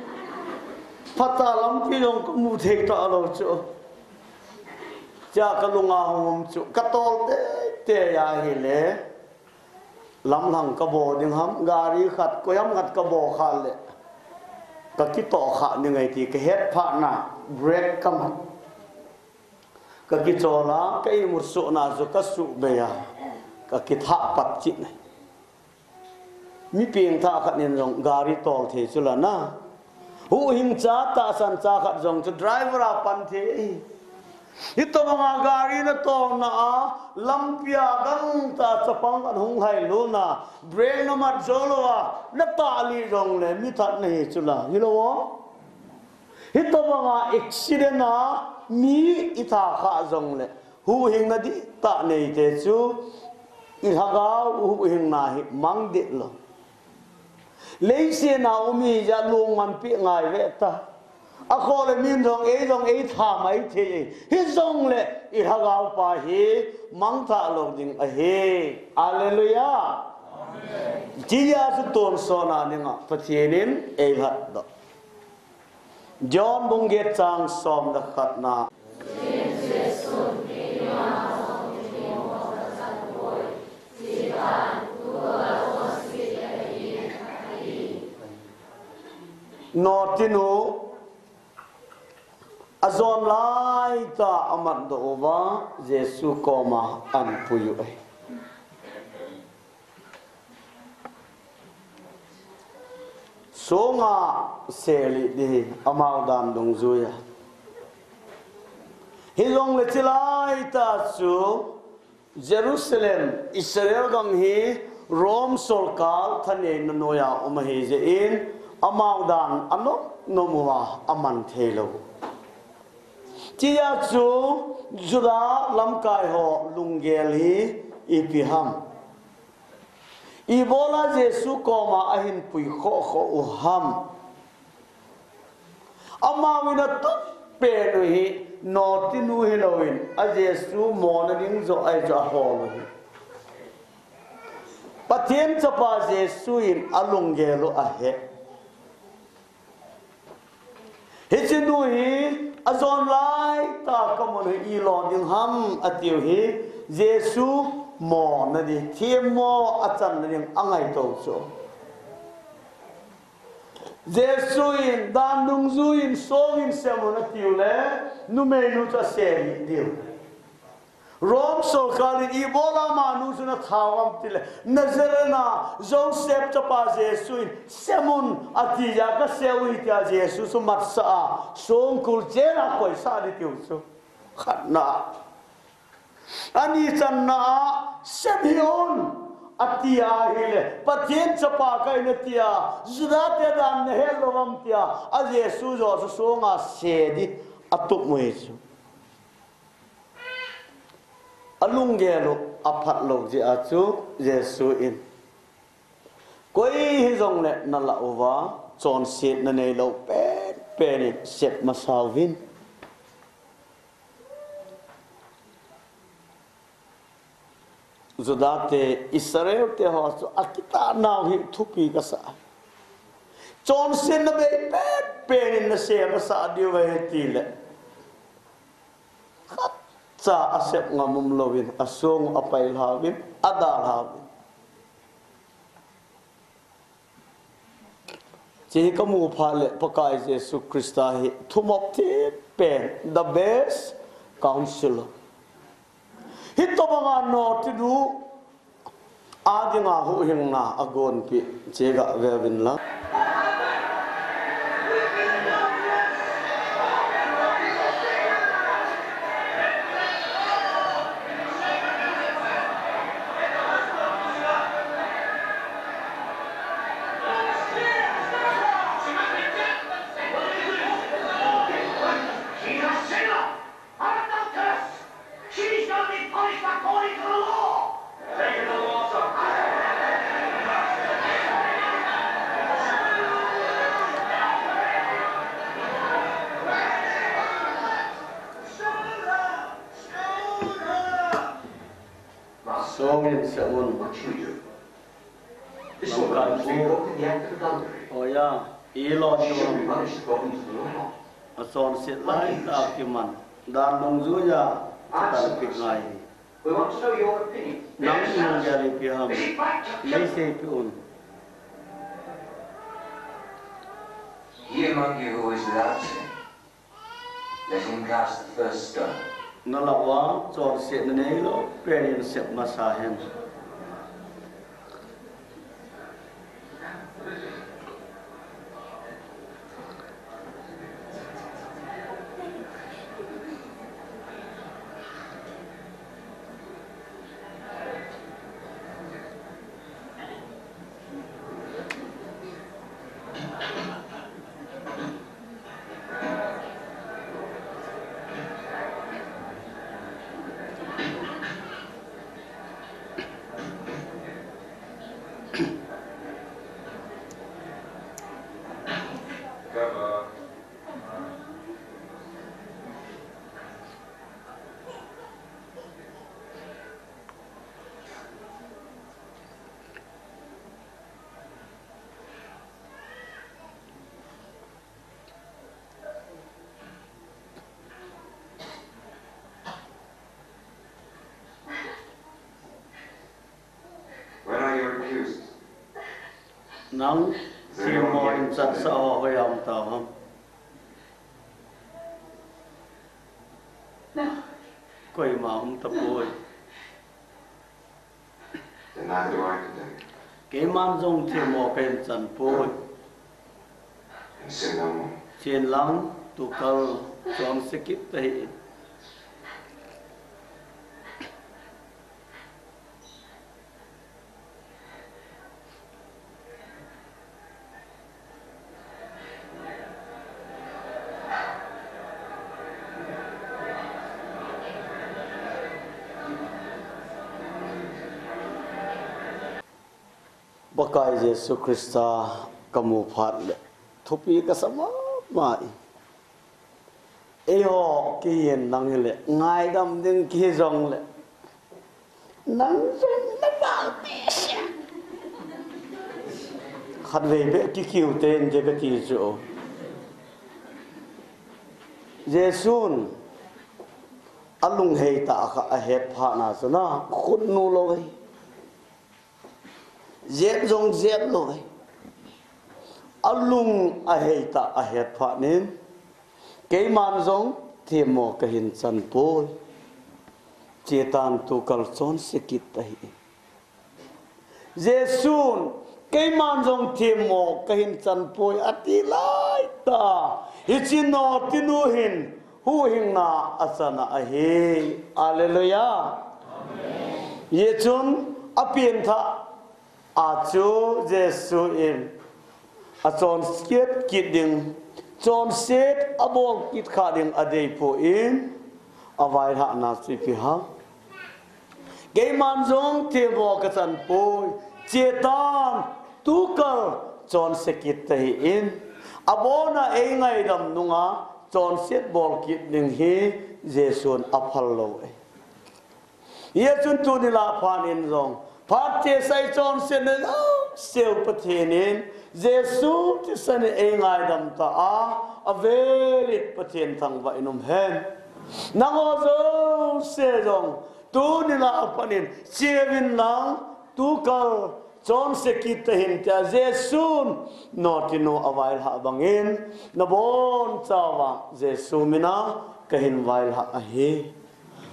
Phatah lampi jong kamu thei talou chu. Chua kalunga hung um chu katol tei tei ahile. Lamlhang kabol ding ham, gari khat, koiham khat kabol kha le. Kakitoh kha ding ahi ti, kahet phat na, brake kaman. Kakichol a, ka imut sohna chu kasuhbei a, kakithah pat kit nai. Mi pengthah khat in jong gari tol thei chu la na. Huhhing cha, tahsan cha khat jong chu driver a pan thei. Hitobanga gari natolna a, lampia gangtah chapang khat hung lhailut na, brake namat jou lou a, natah lih jongle, mi that nahi chu la, hilou o. Hitobanga accident a, mi itha kha jongle, huhhingna dihtah neite chu, ilhagao huhhingna hi mang deh lou. Leiset a um hi ja lungmanpeh ngai ve ta. Akhoh le min jong ei jong eitha mai thei. Hijongle ilhagao pa hi mangthah lou ding ahi. Hallelujah. Hichea chu tonsot na dinga Pathen in eilhatdoh. John bung get chang som le khat na. Notinu, Ajon laitah a amatdoh uva, Jesu koma ahin pui u ahi. Songa selih ding hi amau dan dungjuiya. Hijongle chulaitah chu Jerusalem, Israel gam hi Rome sorkar thaneina noiya um ahi jeh in, amau dan anom nom uva aman theilou. Tia chu Juda lamkai ho lunggel hi ipi ham? Ibola Jesu koma ahin pui khoh khoh u ham? Amau in atun pen u hi, notinu hilouvin, a Jesu mona ding joh ahi chu ahol u hi. Pathen Chapa Jesu in alunggel u ahe. Hiche nu hi ajon laitah kamun hi ilo ding ham atiu hi, Jesu mona ding, themmo achanna ding angaito chu. Jesu in dan dungjuiyin songin sem un atiu le, numeinu chu asem diu. Rome sorkar in ibola amanu chu nathat u ham tile, Nazareth a Joseph chapa Jesu in sem un ati jeh a kasem u ahi tia Jesu chu matsah a songkul chen a koisah ding tiu chu. Khatna. Ani channa a, sem hih un, ati ahile, Pathen Chapa kahi tia, Juda te dan nahet lou ham tia, a Jesu joh chu songa se ding atup u ahi chu. Alunggel u aphat lou jeh a chu Jesu in, koi hijongle nalah uva, chonsetna neilou penpen in sep masa uvin. Juda te, Israel te ho chu akitah nau hi thupi kasah. Chonsetna bei penpen in nasem masah diu ahi tile, khatcha asep ngam umlouvin, asong u apailhauvin, adalhauvin. Hiche hi kamu phat le Pakai Jesu Christa hi thumop thim pen, the best counselor. Hitobanga notinu a dinga huhhingna agonpeh, hiche gave uvin lang. She's gonna be punished according to the law. Take it to the law, sir. Songin sem un. What should we do? This woman was involved in the act of adultery. Oh, yeah. She should be punished according to the law. Achonset laitah kiman. Dan dungjuiya, atam pi ngai. We want to know your opinion. Nang lunggel ipi ham? Is it right to kill? Neiseipeh un. He among you who is without sin, let him cast the first stone. Nalah uva, chonsetna neilou pen in sep masa hen. Where are your accusers? Nang themmo in chatsah ho hoiya um tau ham? Koima um tapoi. Keiman jong themmo kahin chan poi. Chen lang, tukal chonse kit tahih in. Pakai Jesu Christa kamu phat le thupi kasa mama e. Eiho kihin nang hile ngaidam ding kihi jongle, nang jong na val behseh. Khatvei beh kikiu ten je kati chu. Jesun alunghei tah kha ahet phat na chu na khut nu lou e. Jet jong jet lou e. Alung ahei tah ahet phat in, keiman jong themmo kahin chan poi. Chetan, tukal chonse kit tahih in. Jesun, keiman jong themmo kahin chan poi ati laitah, hiche notinu hin huhhingna achana ahi. Alleluia. Hijeh chun apengthah a chu Jesu in achonset kit ding, chonset abol kit kha ding adeipoi, availhahna chu ipi ham. Keiman jong themmo kachan poi, chetan, tukal chonse kit tahih in, abona eingaidam nunga chonset bol kit ding hi Jesun aphal lou e. Hijeh chun tuni lah phat in jong, phat chesa i chonsetna jouseu Pathen in Jesu thisan in eingaidam ta a, avel in Pathen thangvah in um hen. Nangho jouse jong tuni lah a pat in cheuvin lang, tukal chonse kit tahih in tia Jesun notinu availhah bangin, nabonchauva Jesu mina kahin vailhah ahi.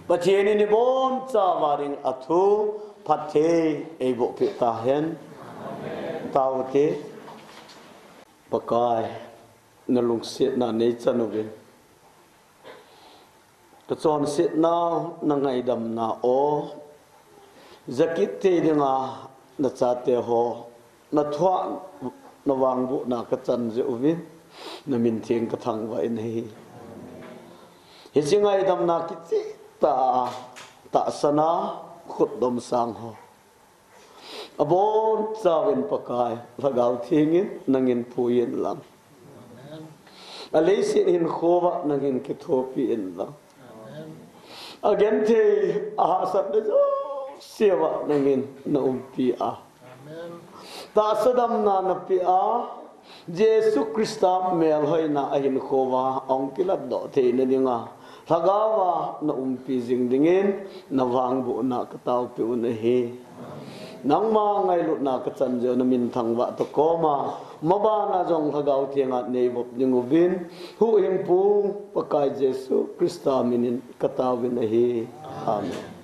Pathen in ibonchauva ding athu phatthei eiboh peh tahen. Taute. Pakai, nalungsetna neichan uvin, kachonsetnau, nangaidamnau jakit thei dinga nachate ho nathuah, navangbohna kachan jeh uvin, namin theng kathangvah in ahi. Hiche ngaidamna kicheh tah a tahsan a khutdom sang ho, abonchauvin Pakai, Lhagao Theng in nangin pui in lang, aleiset hinkho uva nangin kithopi in lang, agenthei ahahsatna jouseuva nangin naumpi a, tahsa damna napeh a, Jesu Christa melhoina ahinkho uva ahung kilatdoh theina dinga Lhagao a naumpi jing dingin navangbohna kataopeh u ahi. Nangma ngailutna kachan jeh u namin thangvah toh koma, mabana jong Lhagao Theng a neivop ding uvin, Huhhingpu Pakai Jesu Christa minin kataovin ahi. Amen.